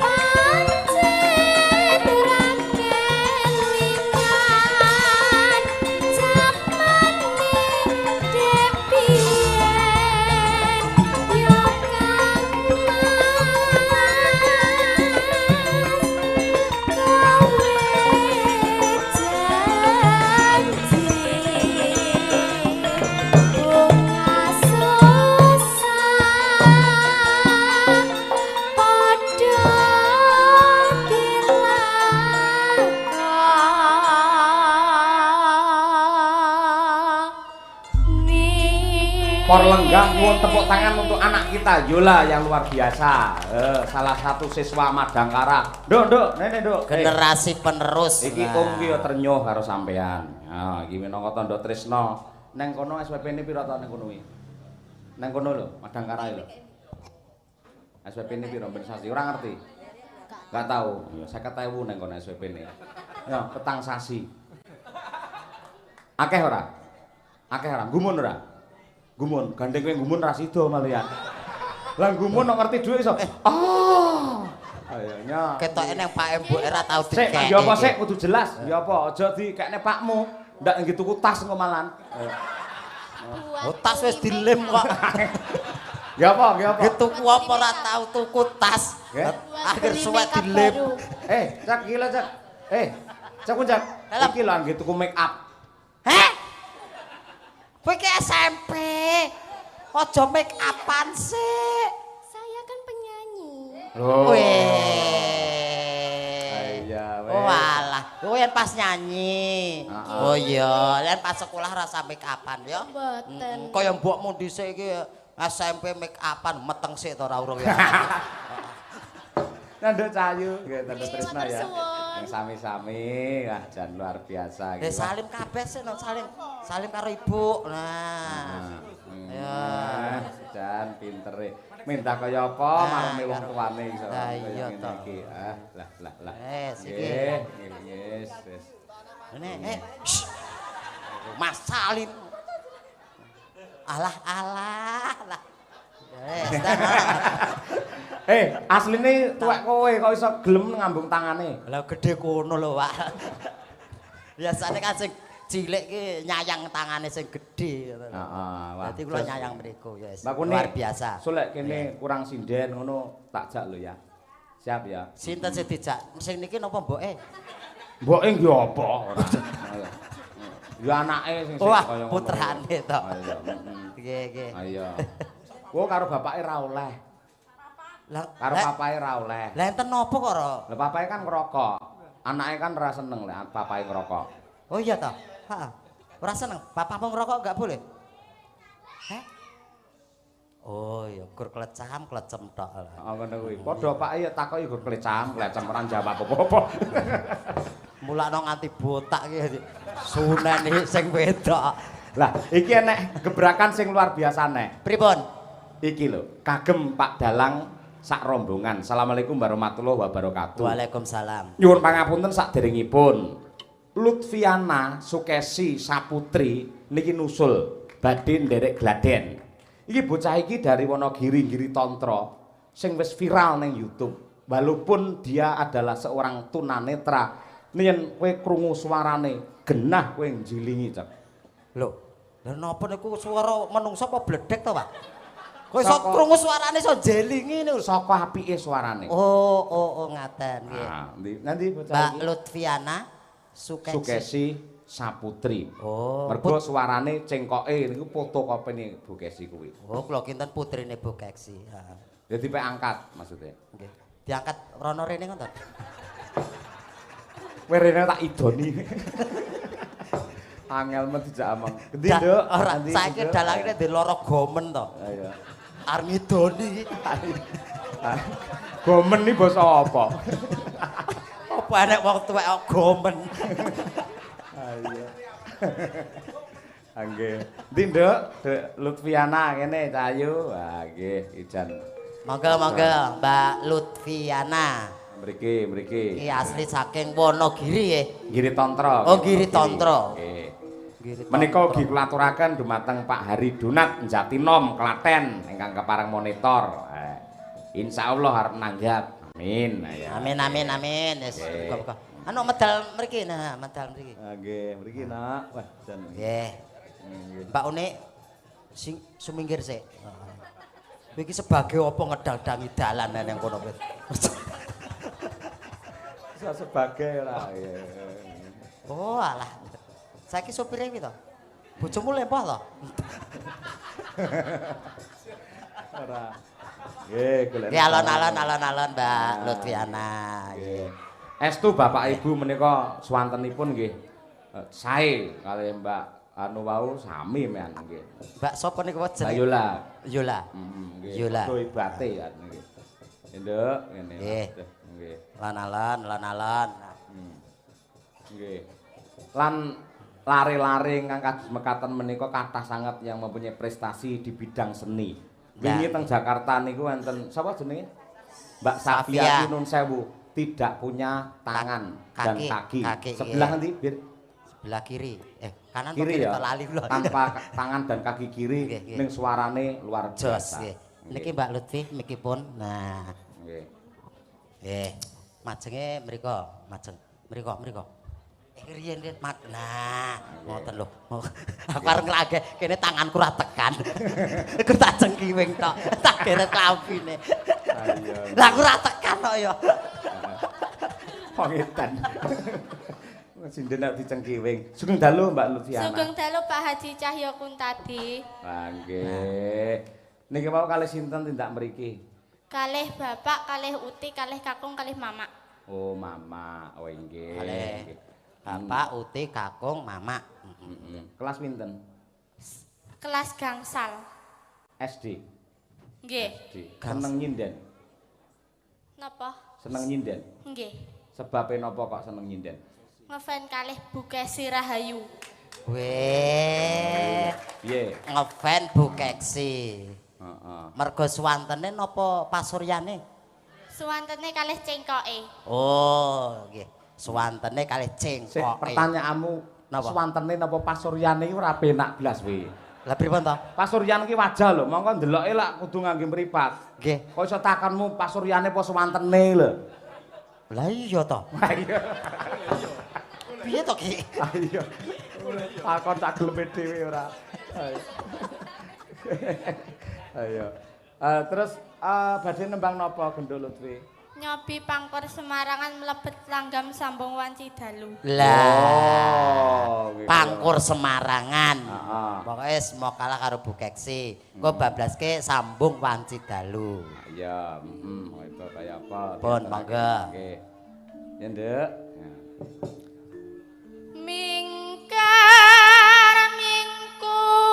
G: pancen ora kelingan jamane depiyen yo Kang Mas kowe janji bunga susah padha dilakoni.
B: Por lenggah nyuwun tepuk tangan untuk anak kita Yola yang luar biasa. Salah satu siswa Madangkara. Nduk, Nduk, nene Nduk.
A: Generasi penerus.
B: Iki om ki ya ternyuh karo sampean. Ha, iki minangka tandha tresna. Neng kono SPP-ne pira to neng kono kuwi? Neng kono lho, Madangkara lho. SPP-ne pira ben sasi ora ngerti. Enggak tahu. Ya 50.000 neng kono SPP-ne. Ya, petang sasi. Akeh ora? Akeh ora? Gumun ora? Gumun, gandeng kowe gumun ra sida malian. Lah gumun kok ngerti dhuwit iso. Ah. Ayo nya.
A: Ketoke nang Pak Mbok ora tau
B: Sik,
A: dikek.
B: ya apa sik kudu jelas. Ya apa aja dikekne pakmu. Ndak nggi tuku tas engko malan.
A: Oh, tas wis dilem kok.
B: Ya apa, ya apa?
A: Nggih tuku apa ora tau tuku tas. Akhir suwek dilem.
B: Cak iki lho, Cak. Cak Cak. Iki lho nggi tuku make up.
A: Heh? Kowe iki SMP. Aja make upan sik.
G: Saya kan penyanyi.
B: Lho.
A: Weh.
B: Iya, weh.
A: Oh alah, kowe yen pas nyanyi. Oh iya, yen pas sekolah rasa make upan ya.
G: Mboten.
A: Kaya mbokmu dhisik iki SMP make upan meteng sik to ora urung ya.
B: Nduk Cahayu, nggih Tante Trisna ya.
G: Matur
B: Sami-sami, wah jan luar biasa iki.
A: Salim kabeh sik, salim. Salim karo ibu. Nah. Ya,
B: jan pintere. Minta kaya apa mareme wong tuane iso
A: kaya ngene
B: iki. Ah, lah lah lah.
A: Wes iki.
B: Nggih, wis wis.
A: Ngene, Mas Salim. Alah alah lah. Wes.
B: Asline tuwek kowe kok iso gelem ngambung tangane.
A: Lah gedhe kono lho, Pak. Biasane kan sing cilik ki nyayang tangane sing gedhe.
B: Heeh, wah.
A: Dadi kula nyayang mriku ya wis.
B: Mbak Kuni,
A: Luar biasa.
B: Sulek kene kurang sinden ngono tak jak lho ya. Siap ya.
A: Sinten sing dijak? Sing niki napa mboke?
B: Mboke nggih apa ora. Ya anake sing
A: Wah,
B: kaya ngono.
A: putrane to.
B: Iya.
A: Nggih, nggih.
B: Iya. Wo karo bapake ra oleh.
A: Lah
B: Karo papae ra oleh.
A: Lah enten napa kok, Ro?
B: Lah papae kan ngerokok. Anake kan ora seneng lek papahe ngerokok.
A: Oh iya toh? Heeh. Ora seneng, papamu ngerokok enggak boleh? Heh? Oh iya, gur klecam, klecem tok.
B: Oh ngono kuwi. Padha pake ya takoki gur klecam, klecem ora jawab apa-apa.
A: Mulakno nganti botak iki sunene sing wedok.
B: Lah, iki enek gebrakan sing luar biasa nek.
A: Pripun?
B: Iki lho, kagem Pak Dalang sak rombongan. Assalamualaikum warahmatullahi wabarakatuh.
A: Waalaikumsalam.
B: Nyuwun pangapunten sakderengipun. Lutfiana Sukesi Saputri niki nusul badhe nderek gladen. Iki bocah iki dari Wonogiri, Giri Tantra sing wis viral ning YouTube. Walaupun dia adalah seorang tunanetra, yen kowe krungu suarane, genah kowe njilingi, Cek.
A: Lho, lha napa niku swara menungsa apa bledek to, Pak? Kowe iso krungu suarane iso njelingi niku.
B: Saka apike suarane.
A: Oh, oh, oh ngaten nggih.
B: Ah, nanti bocah
A: Mbak
B: iki
A: Lutfiana Sukesi.
B: Sukesi Saputri.
A: Oh,
B: mergo suarane cengkoke niku fotokopine Bu Kesi kuwi.
A: Oh, kula kinten putrine Bu Kesi. Heeh.
B: Dadi pek angkat maksudnya.
A: Nggih. Diangkat rono rene ngoten.
B: Kowe rene tak idoni. Angel men dijak ameng. Endi, Nduk?
A: Ora, saiki dalange ndek lara gomen to.
B: Ayo.
A: Arep ngidoni iki.
B: Gomen iki basa apa?
A: Apa enek wong tuwek kok gomen.
B: Ayo. Nggih. Endi, Nduk? Dek Lutfiana kene Cahayu. Wah, nggih, ijan.
A: Monggo, monggo, Mbak Lutfiana.
B: Mriki, mriki.
A: Iki asli saking Wonogiri nggih.
B: Giri Tantra.
A: Oh, Giri Tantra.
B: Nggih. Menika ugi kula aturaken dumateng Pak Hari Donat Jatinom Klaten ingkang kepareng monitor. Insyaallah arep nanggap. Amin.
A: Amin amin amin. Wis muga-muga. Anu medal mriki nah, medal mriki.
B: Nggih, mriki nak. Wah, jan.
A: Nggih. Mbak Unik sing suminggir sik. Kowe iki sebagai apa ngedaldangi dalan nang kono kowe.
B: Bisa sebagai ora.
A: Oh, alah. Saiki sopire piye to? Bojomu lempoh to?
B: Ora. Nggih, golek.
A: Nggih, alon-alon alon-alon Mbak Lutfiana.
B: Nggih. Estu Bapak Ibu menika swantenipun nggih sae kalih Mbak anu wau sami men nggih.
A: Mbak sapa niku jenenge?
B: Mbak Yola.
A: Yola.
B: Nggih.
A: Yola.
B: Padha ibate ya nggih. Nduk ngene.
A: Nggih.
B: Nggih.
A: Alon-alon alon-alon.
B: Nggih. Lan lare-lare ingkang kados mekaten menika kathah sanget yang mempunyai prestasi di bidang seni. Wingi teng Jakarta niku wonten sapa jenenge? Mbak Safia Nun Sewu tidak punya tangan dan kaki. Sebelah nanti bir
A: sebelah kiri. Kanan
B: kiri ya.
A: Lali kula.
B: Tanpa tangan dan kaki kiri ning suarane luar biasa.
A: Niki Mbak Lutfi mikipun. Nah.
B: Nggih.
A: Nggih. Majenge mriko, majeng. Mriko, mriko. Riyen riyen mat. Nah, ngoten lho. Aku arep nglage kene tanganku ora tekan. Iku tak cengkiwing tok, tak geret klambine. Lah aku ora tekan kok ya.
B: Wong edan. Sinden nek dicengkiwing. Sugeng dalu Mbak Lutfiana.
G: Sugeng dalu Pak Haji Cahyo Kuntadi.
B: Lah nggih. Niki wau kalih sinten tindak mriki?
G: Kalih bapak, kalih uti, kalih kakung, kalih mama.
B: Oh, mama. Oh nggih.
A: Kalih bapak, uti, kakung, mama.
B: Kelas pinten?
G: Kelas gangsal.
B: SD.
G: Nggih.
B: SD. Seneng nyinden.
G: Napa?
B: Seneng nyinden.
G: Nggih.
B: Sebabe napa kok seneng nyinden?
G: Ngefan kalih Bu Kesi Rahayu.
A: Weh.
B: Piye?
A: Ngefan Bu Kesi.
B: Heeh.
A: Mergo swantene napa pasuryane?
G: Swantene kalih cengkoke.
A: Oh, nggih. Swantene kalih cengkoke.
B: Pertanyaanmu
A: napa?
B: Swantene napa pasuryane iki ora penak blas kowe.
A: Lah pripun to?
B: Pasuryan iki wajah lho, mongko ndeloke lak kudu ngangge mripat.
A: Nggih.
B: Kok iso takonmu pasuryane apa swantene lho?
A: Lah iya to.
B: Lah iya.
A: Piye to ki?
B: Lah iya. Takon tak geleme dhewe ora. Ayo. Terus badhe nembang napa Gendul Lutfi?
G: Nyobi pangkur Semarangan mlebet langgam sambung wanci dalu.
A: Lah.
B: Oh, gitu.
A: Pangkur Semarangan.
B: Heeh.
A: Pokoke semua kalah karo Bu Keksi. Engko bablaske sambung wanci dalu.
B: Iya, heeh, itu kaya apa?
A: Pun monggo.
B: Nggih. Ya, Nduk.
G: Mingkar mingkuring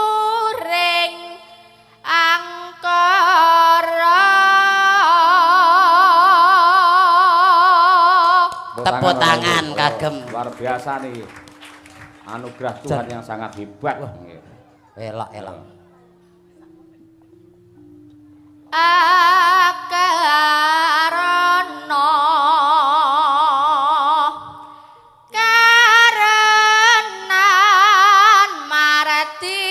G: angkara.
A: Tepuk tangan kagem.
B: Luar biasa nih. Anugerah Tuhan yang sangat hebat.
A: Elok elok.
G: Akarana karenan marti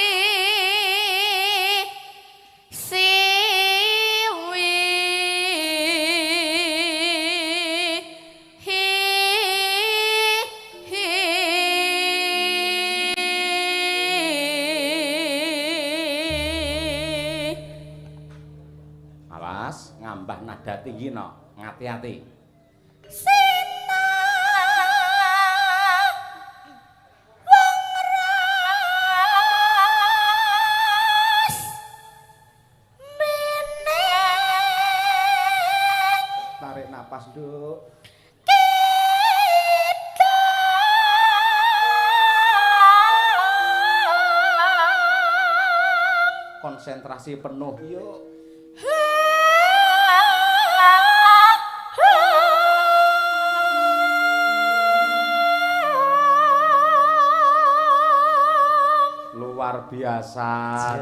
G: siwi hi hi.
B: Awas, ngambah nada tinggi no, ngati-ati.
G: Sina wong ras meneng
B: Tarik napas, Nduk.
G: kita
B: Konsentrasi penuh. Yuk. Luar biasa,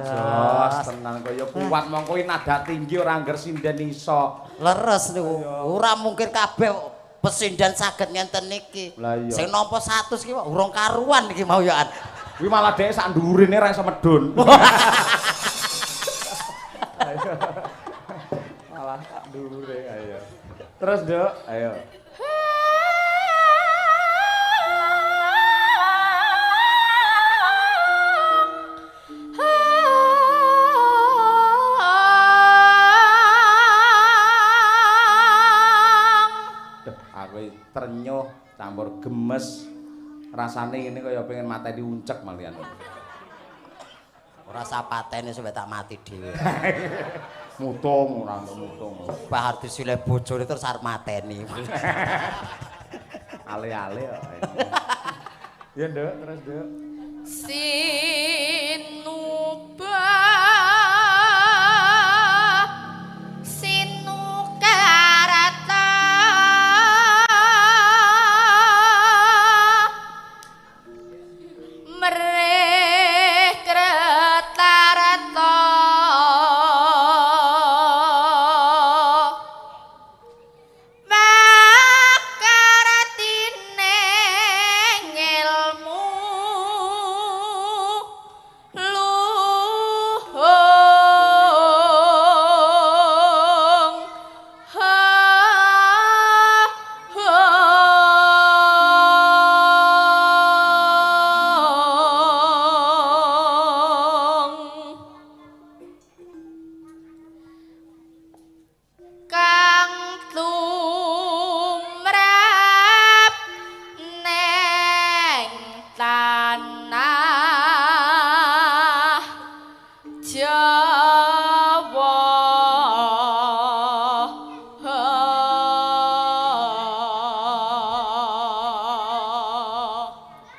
B: jos tenan kaya kuat mongko kuwi nada tinggi ora angger sinden iso.
A: Leres niku. Ora mungkin kabeh pesinden saged ngenten niki. Sing nampa 100 ki urung karuan iki mau ya.
B: Kuwi malah dhek sak ndurine ora iso medun. Ayo. Malah sak ndure ayo. Terus, Nduk, ayo. Duh, aku trenyuh campur gemes. Rasane ngene kaya pengen mateni uncek malian.
A: Ora sapatene sampe tak mati dhewe.
B: Mutung ora mutung.
A: Bahar disile bojone terus arep mateni.
B: Ale-ale kok. Ya, Nduk, terus, Nduk.
G: Sinuba sinukarata mreh kretarata makartine ngelmu luhung ha hong kang tumrap neng tanah Jawa.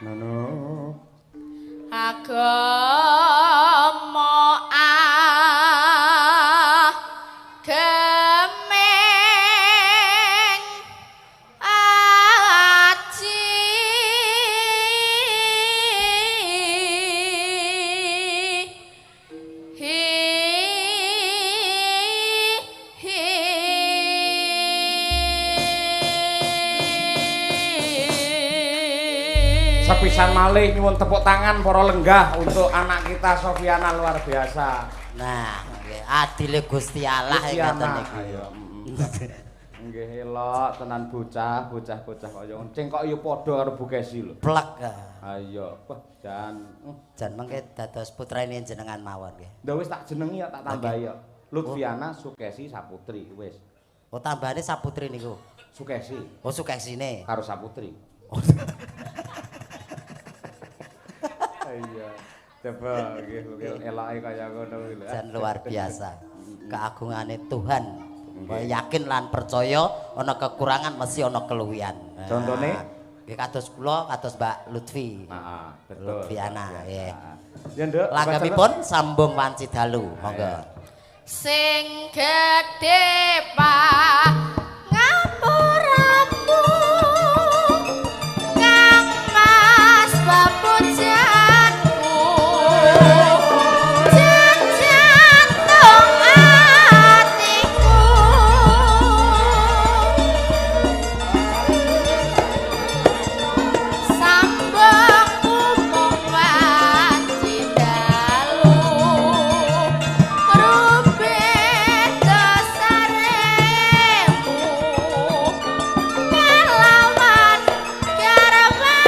B: Nono.
G: Agama agemeng aji hi hi.
B: Sepisan malih nyuwun tepuk tangan para lenggah untuk anak kita Sofiana luar biasa.
A: Nah, nggih adile Gusti Allah
B: Gusti
A: ngeten
B: Allah,
A: niku.
B: ayo. Nggih elok tenan bocah, bocah-bocah kaya ngono. Cengkok ya padha karo Bu Kesi lho.
A: Plek.
B: Ayo, wah jan.
A: Jan mengke dados putrane jenengan mawon nggih.
B: Ndak wis tak jenengi ya tak tambahi ya. Lutfiana Sukesi Saputri wis.
A: Oh tambahane Saputri niku.
B: Sukesi
A: Oh Sukesine.
B: karo Saputri. Iya. Coba nggih mungkin eloke kaya ngono kuwi lho.
A: Jan luar biasa. Keagungane Tuhan. Yakin lan percaya ana kekurangan mesti ana keluwihan.
B: Contone?
A: Nggih kados kula, kados Mbak Lutfi.
B: Heeh, betul.
A: Lutfiana, nggih.
B: Ya, Nduk.
A: Langgamipun sambung wanci dalu, monggo.
G: Sing gedhe pangapuramu Kang Mas papujanku jantung atiku sambung mung wanci dalu rubeh dasaremu nglawan garwamu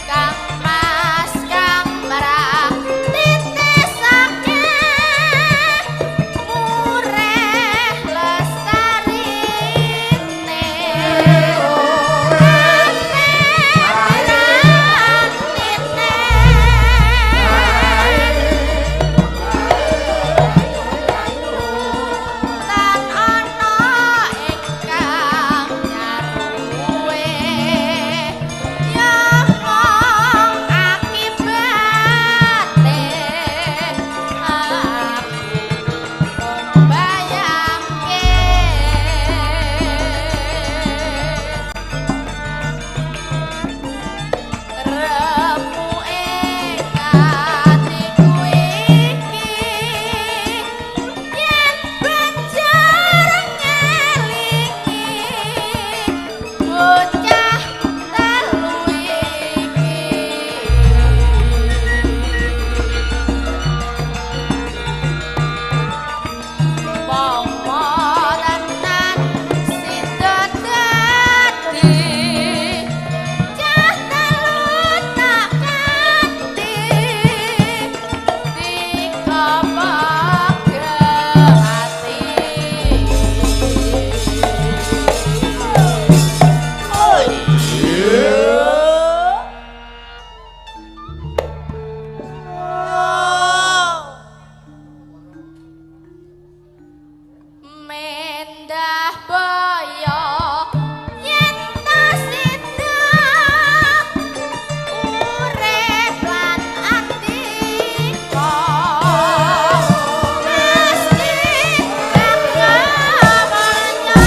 G: Kang Mas kang marah titesake mureh lestarine tan ana ingkang nyaruwe ya mung akibate aku mung bayangke remuke atiku iki yen banjur ngelingi bocah telu iki Pomo tenan sida dadi cah telu tak kanthi dikopake ati. Mendah boyo yen ta sida urip lan atika mesti kakamanya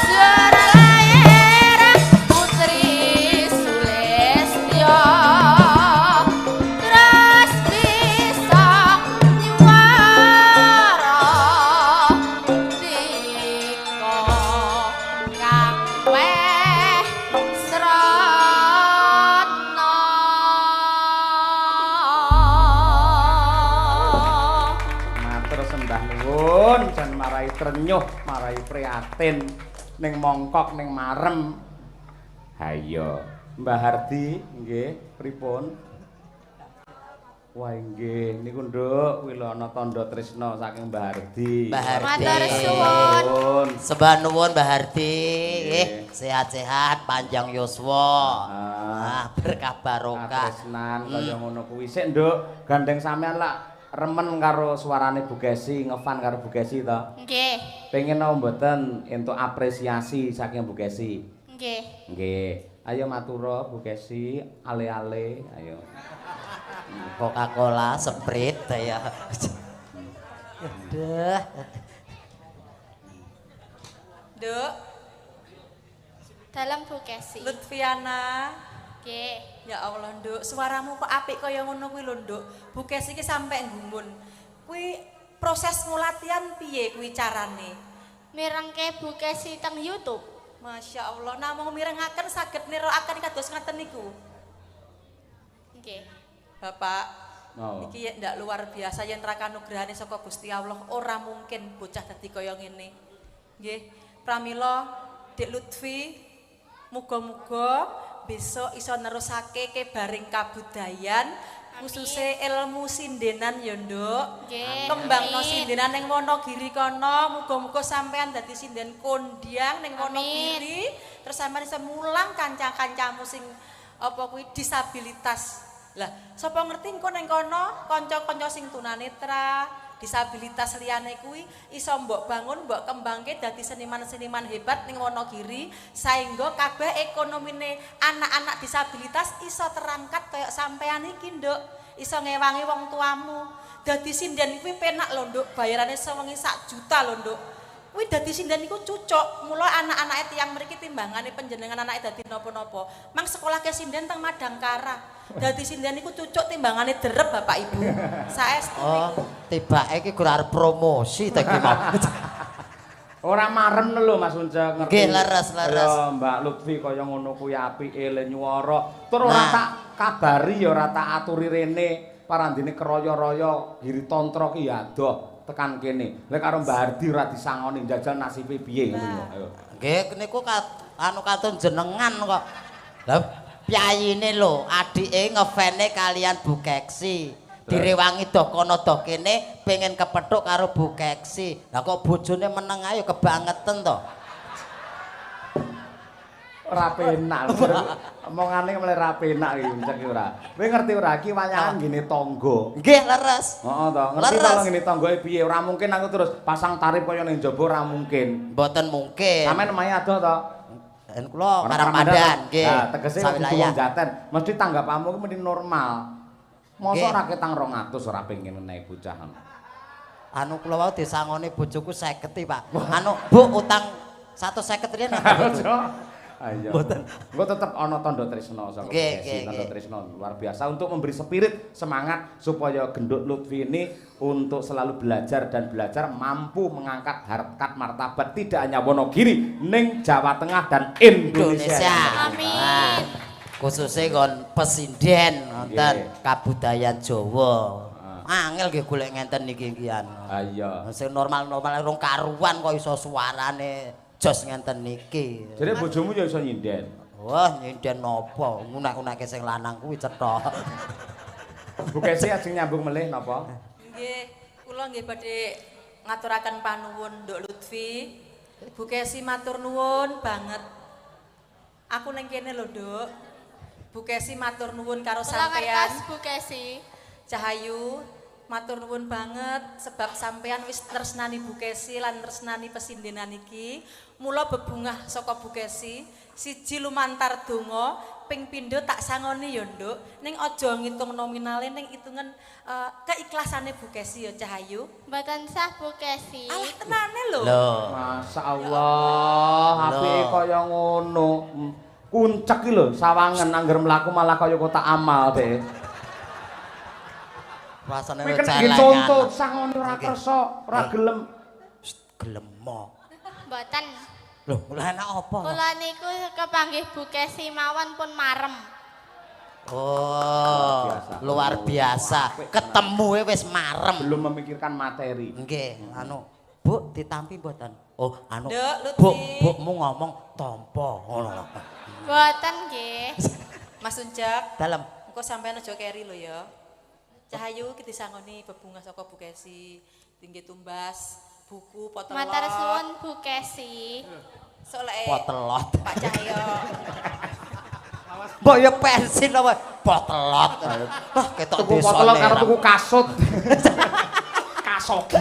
G: Sera Putri Sulistya terus bisa nyuwara dika kang weh srana.
B: Matur sembah nuwun jan marai trenyuh, marai prihatin ning mongkok ning marem. Hayo, Mbah Hardi nggih, pripun? Wah nggih, niku Nduk wilana tandha tresna saking Mbah Hardi.
A: Mbah Hardi.
G: Matur suwun.
A: Sembah nuwun Mbah Hardi.
B: Nggih.
A: Sehat-sehat, panjang yuswa.
B: Ah.
A: Ah, berkah barokah.
B: Katresnan kaya ngono kuwi. Sik Nduk, gandeng sampean lak remen karo suarane Bu Kesi, ngefan karo Bu Kesi to.
G: Nggih,
B: Pengen napa mboten entuk apresiasi saking Bu Kesi?
G: nggih.
B: Nggih. Ayo matura Bu Kesi, ale-ale, ayo.
A: Coca-Cola, Sprite ya. Aduh.
E: Nduk,
G: Dalem Bu Kesi.
E: Lutfiana.
G: Nggih.
E: Ya Allah, Nduk, suaramu kok apik kaya ngono kuwi lho, Nduk. Bu Kesi iki sampe nggumun. Kuwi proses latihan piye kuwi carane?
G: Mirengke Bu Kesi teng YouTube.
E: Masya Allah, namung mirengaken saged nirokaken kados ngaten niku.
G: Nggih.
E: Bapak,
B: Oh.
E: iki yen ndak luar biasa yen ra kanugrahane saka Gusti Allah ora mungkin bocah dadi kaya ngene. Nggih, pramila Dik Lutfi muga-muga besok iso nerusake kebaring kabudayan khususe ilmu sindenan ya, Nduk.
G: Nggih.
E: Kembangno
G: amin.
E: sindenan ning Wonogiri kono, muga-muga sampean dadi sinden kondang ning Wonogiri, terus sampean iso mulang kanca-kancamu sing apa kuwi disabilitas. Lah, sapa ngerti engko ning kono kanca-kanca sing tunanetra, disabilitas liyane kuwi iso mbok bangun, mbok kembangke dadi seniman-seniman hebat ning Wonogiri saengga kabeh ekonomine anak-anak disabilitas iso terangkat kaya sampean iki, Nduk. Iso ngewangi wong tuamu. Dadi sinden kuwi penak lho, Nduk, bayarane sewengi sak juta lho, Nduk. Kuwi dadi sinden iku cucuk. Mula anak-anake tiyang mriki timbangane panjenengan anake dadi napa-napa. Mang sekolahke sinden teng Madangkara. Dadi sinden iku cucuk timbangane derep Bapak Ibu. Saestu
A: Oh,
E: niku.
A: tibake iki gur arep promosi ta iki mau.
B: Ora marem lho Mas Uncek ngerti.
A: Nggih, leres, leres.
B: Kaya Mbak Lutfi kaya ngono kuwi apike le nyuwara. Tur ora
A: Nah.
B: tak kabari ya ora tak aturi rene parandene keraya-raya Giri Tantra ki ya adoh tekan kene. Lek karo Mbak Ardi ora disangoni njajal nasibe piye ngono lho. Ayo.
A: Nggih niku anu katun jenengan kok. Lah piyayine lho, adike ngefane kalian Bu Keksi. Direwangi doh kono doh kene pengen kepethuk karo Bu Keksi. Lah kok bojone meneng ae kebangeten to.
B: Ora penak. Omongane mulai ora penak iki Uncek iki ora. Kowe ngerti ora iki wayahan nggene tangga.
A: Nggih leres.
B: Heeh to, ngerti
A: Leres.
B: to ngene tanggae piye? Ora mungkin aku terus pasang tarif kaya ning jaba ora mungkin.
A: Mboten mungkin.
B: Sampeyan omahe adoh to?
A: Ben kula
B: Ora
A: Karangpandan nggih.
B: Lah tegese kudu
A: Sawilayah.
B: wong Jaten, mesti tanggapanmu ki mesti normal. Mosok
A: Nggih.
B: ora ketang 200 ora pengen menehi bocah ngono.
A: Anu kula wau disangoni bojoku 50, Pak. Anu, Bu utang 150 riyen.
B: Ayo.
A: Mboten.
B: Engko tetep ana tandha tresna saka
A: Nggih,
B: Desi,
A: nggih,
B: tandha
A: nggih.
B: tresna luar biasa untuk memberi spirit semangat supaya Gendut Lutfi ini untuk selalu belajar dan belajar mampu mengangkat harkat martabat tidak hanya Wonogiri ning Jawa Tengah dan Indonesia.
A: Indonesia.
G: Amin.
A: Nah, khususnya kon pesinden wonten
B: Nggih.
A: kabudayan Jawa.
B: Ah.
A: Angel nggih golek ngenten niki kian.
B: Ah iya.
A: Sing normal-normal rong karuan kok iso suarane jos ngenten niki.
B: Jadi bojomu ya iso nyinden.
A: Wah, nyinden napa? Ngunak-unake sing lanang kuwi cetha.
B: Bu Kesi ajeng nyambung melih napa?
E: Nggih, kula nggih badhe ngaturaken panuwun Nduk Lutfi. Bu Kesi matur nuwun banget. Aku ning kene lho, Nduk. Bu Kesi matur nuwun karo
G: Kula
E: sampean.
G: ngertos Bu Kesi.
E: Cahayu, matur nuwun banget sebab sampean wis tresnani Bu Kesi lan tresnani pesindenan iki. Mula bebungah saka Bu Kesi, siji lumantar donga, ping pindho tak sangoni ya, Nduk. Ning aja ngitung nominale ning hitungan keikhlasane Bu Kesi ya Cahayu.
G: Mboten sah Bu Kesi.
E: Alah tenane lho.
A: Lho.
B: Masya Allah, apike kaya ngono. Kuncek iki lho, sawangen angger mlaku malah kaya kotak amal deh.
A: Rasane
B: Kowe kena nggih contoh sangone ora kersa, ora gelem.
A: Gelemo.
G: Mboten.
A: Lho, lah enak apa?
G: Kula niku kepanggih Bu Kesi mawon pun marem.
A: Oh, luar biasa. Ketemu wis marem.
B: Belum memikirkan materi.
A: Nggih, anu, Bu ditampi mboten? Oh, anu.
E: Nduk, Lutfi.
A: Bu, bukmu ngomong tampa ngono.
G: Mboten nggih.
E: Mas Uncek,
A: Dalem.
E: engko sampean aja keri lho ya. Cahayu ki disangoni bebungah saka Bu Kesi, tinggi tumbas buku potelot.
G: Matur suwun Bu Kesi.
E: Sok lek
A: Potelot.
E: Pak Cahyo.
A: Mbok ya pensil apa potelot. Wah, ketok
B: Tuku
A: desane.
B: potelot karo tuku kasut. Kasogi.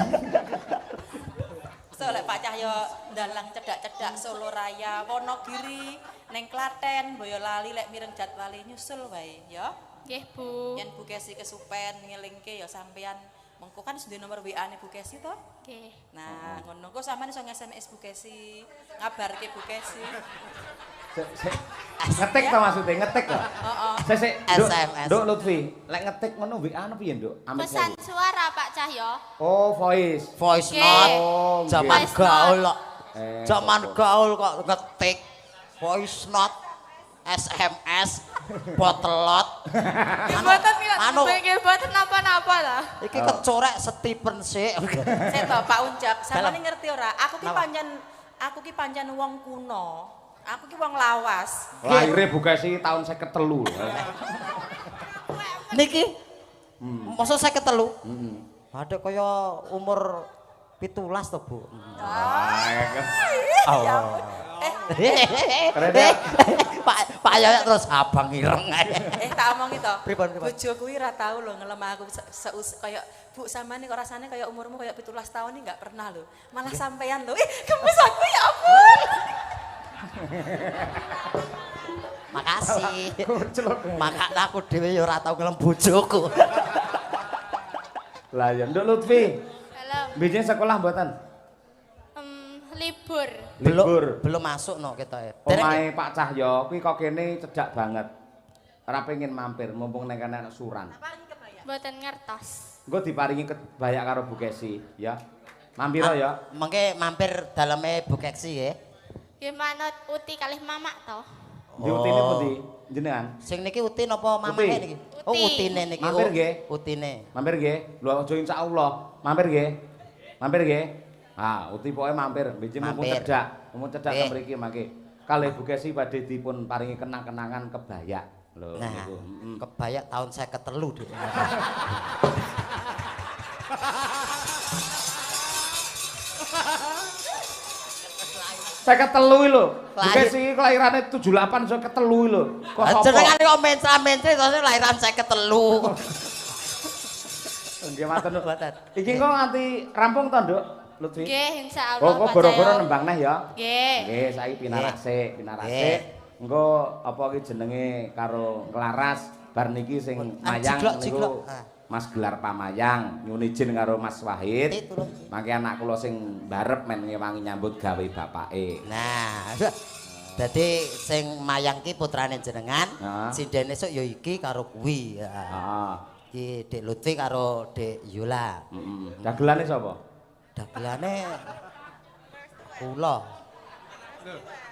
E: Sok lek Pak Cahyo ndalang cedak-cedak Solo Raya, Wonogiri, ning Klaten, Boyolali lek mireng jadwale nyusul wae ya.
G: Nggih Bu.
E: Yen Bu Kesi kesupen ngelingke ya sampean mengko kan sudah nomor WA-ne Bu Kesi to?
G: Nggih.
E: Nah, ngono kok sampean iso nge-SMS Bu Kesi, ngabarke Bu Kesi.
B: Sik, sik. Ngetik to maksudnya, ngetik to.
E: Heeh.
B: Sik, sik, Nduk,
A: SMS.
B: Nduk Lutfi, lek ngetik ngono WA ono piye, Nduk? Amit
G: Pesan
B: sewu.
G: suara Pak Cahyo.
B: Oh, voice.
A: Voice
G: Nggih.
A: note.
B: Oh, nggih.
A: Zaman
G: Voice
A: gaul
G: note.
A: kok. Zaman gaul kok ngetik voice note, SMS, potelot.
G: Nggih mboten
A: anu.
G: nggih mboten napa-napa lah.
A: Iki kecorek Stephen sik.
E: Sik to Pak Uncak, sampeyan
A: Dalem.
E: ngerti ora? Aku ki
A: Napa?
E: pancen aku ki pancen wong kuno. Aku ki wong lawas.
B: Lahire Bu Kesi tahun 53.
A: Niki. Masa 53? Heeh. Ada kaya umur 17 to, Bu.
E: Ya ampun.
B: Keren ya.
A: Pak Yoyok terus abang ireng.
E: Tak omongi to.
A: Pripun, pripun?
E: Bojo kuwi ora tau lho ngelem aku kaya Bu sampean kok rasane kaya umurmu kaya 17 tahun ini enggak pernah lho. Malah sampean lho. Ih, gemes aku ya ampun.
A: Makasih. Makane aku dhewe ya ora tau ngelem bojoku.
B: Lah ya, Nduk Lutfi.
G: Dalem.
B: Bijing sekolah mboten?
G: Libur.
B: Libur.
A: Belum masuk no ketoke.
B: Omahe Pak Cahyo kuwi kok kene cedhak banget. Ora pengen mampir mumpung neng kene ana suran.
G: Mboten ngertos.
B: Engko diparingi kebayak karo Bu Kesi ya. Mampir ya.
A: Mengke mampir daleme Bu Kesi nggih.
G: Nggih manut Uti kalih mamak to.
B: Ndi utine pundi? Jenengan?
A: Sing niki Uti napa mamake niki? Oh, utine niki.
B: Mampir nggih.
A: Utine.
B: Mampir nggih. Lho aja insyaallah. Mampir nggih. Mampir nggih. Ah, Uti pokoke mampir, benjing mumpung cedhak, mumpung cedhak teng mriki mangke. Kalih Bu Kesi badhe dipun paringi kenang-kenangan kebayak. Lho niku.
A: Kebayak tahun 53, Dik.
B: Saya ketelu lho. Bu Kesi kelahirane 78 saya ketelu lho. Kok sapa?
A: Jenengane kok mencra-mencre terus lahiran 53.
B: Nggih matur nuwun. Iki kok nganti rampung to, Nduk? Lutfi.
G: Nggih, insyaallah.
B: Oh, kok goro-goro nembang neh ya?
G: Nggih.
B: Nggih, saiki pinarak sik, pinarak sik. Engko apa iki jenenge karo Nglaras bar niki sing mayang niku Mas Gelar Pamayang nyuwun izin karo Mas Wahid. Mangke anak kula sing barep men ngewangi nyambut gawe bapake.
A: Nah, dadi sing mayang ki putrane jenengan, sindene esuk ya iki karo kuwi. Heeh. Iki Dik Lutfi karo Dik Yola.
B: Heeh. Dagelane sapa?
A: Dagelane kula.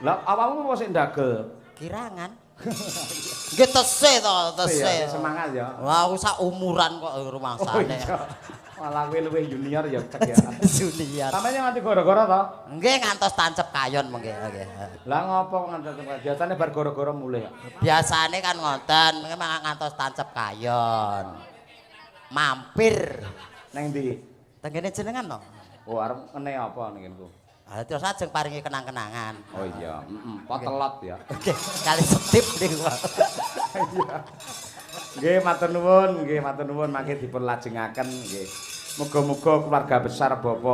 B: Lah awakmu kok sik ndagel?
A: Kirangan. Nggih tesih to, tesih.
B: Semangat ya.
A: Wah, aku sak umuran kok rumangsane.
B: Malah kowe luwih junior ya cek ya.
A: Junior.
B: Sampeyan nganti goro-goro to?
A: Nggih ngantos tancep kayon mengke nggih.
B: Lah ngopo kok ngantos tancep kayon? Biasane bar goro-goro mulih.
A: Biasane kan ngoten, mengke ngantos tancep kayon. Mampir
B: nang ndi?
A: Teng kene jenengan to.
B: Oh, arep ngene apa ning ngene.
A: Ah, terus ajeng paringi kenang-kenangan.
B: Oh iya, heeh, potelot ya.
A: Nggih, kali setip niku.
B: Iya. Nggih, matur nuwun, nggih, matur nuwun mangke dipun lajengaken nggih. Muga-muga keluarga besar Bapak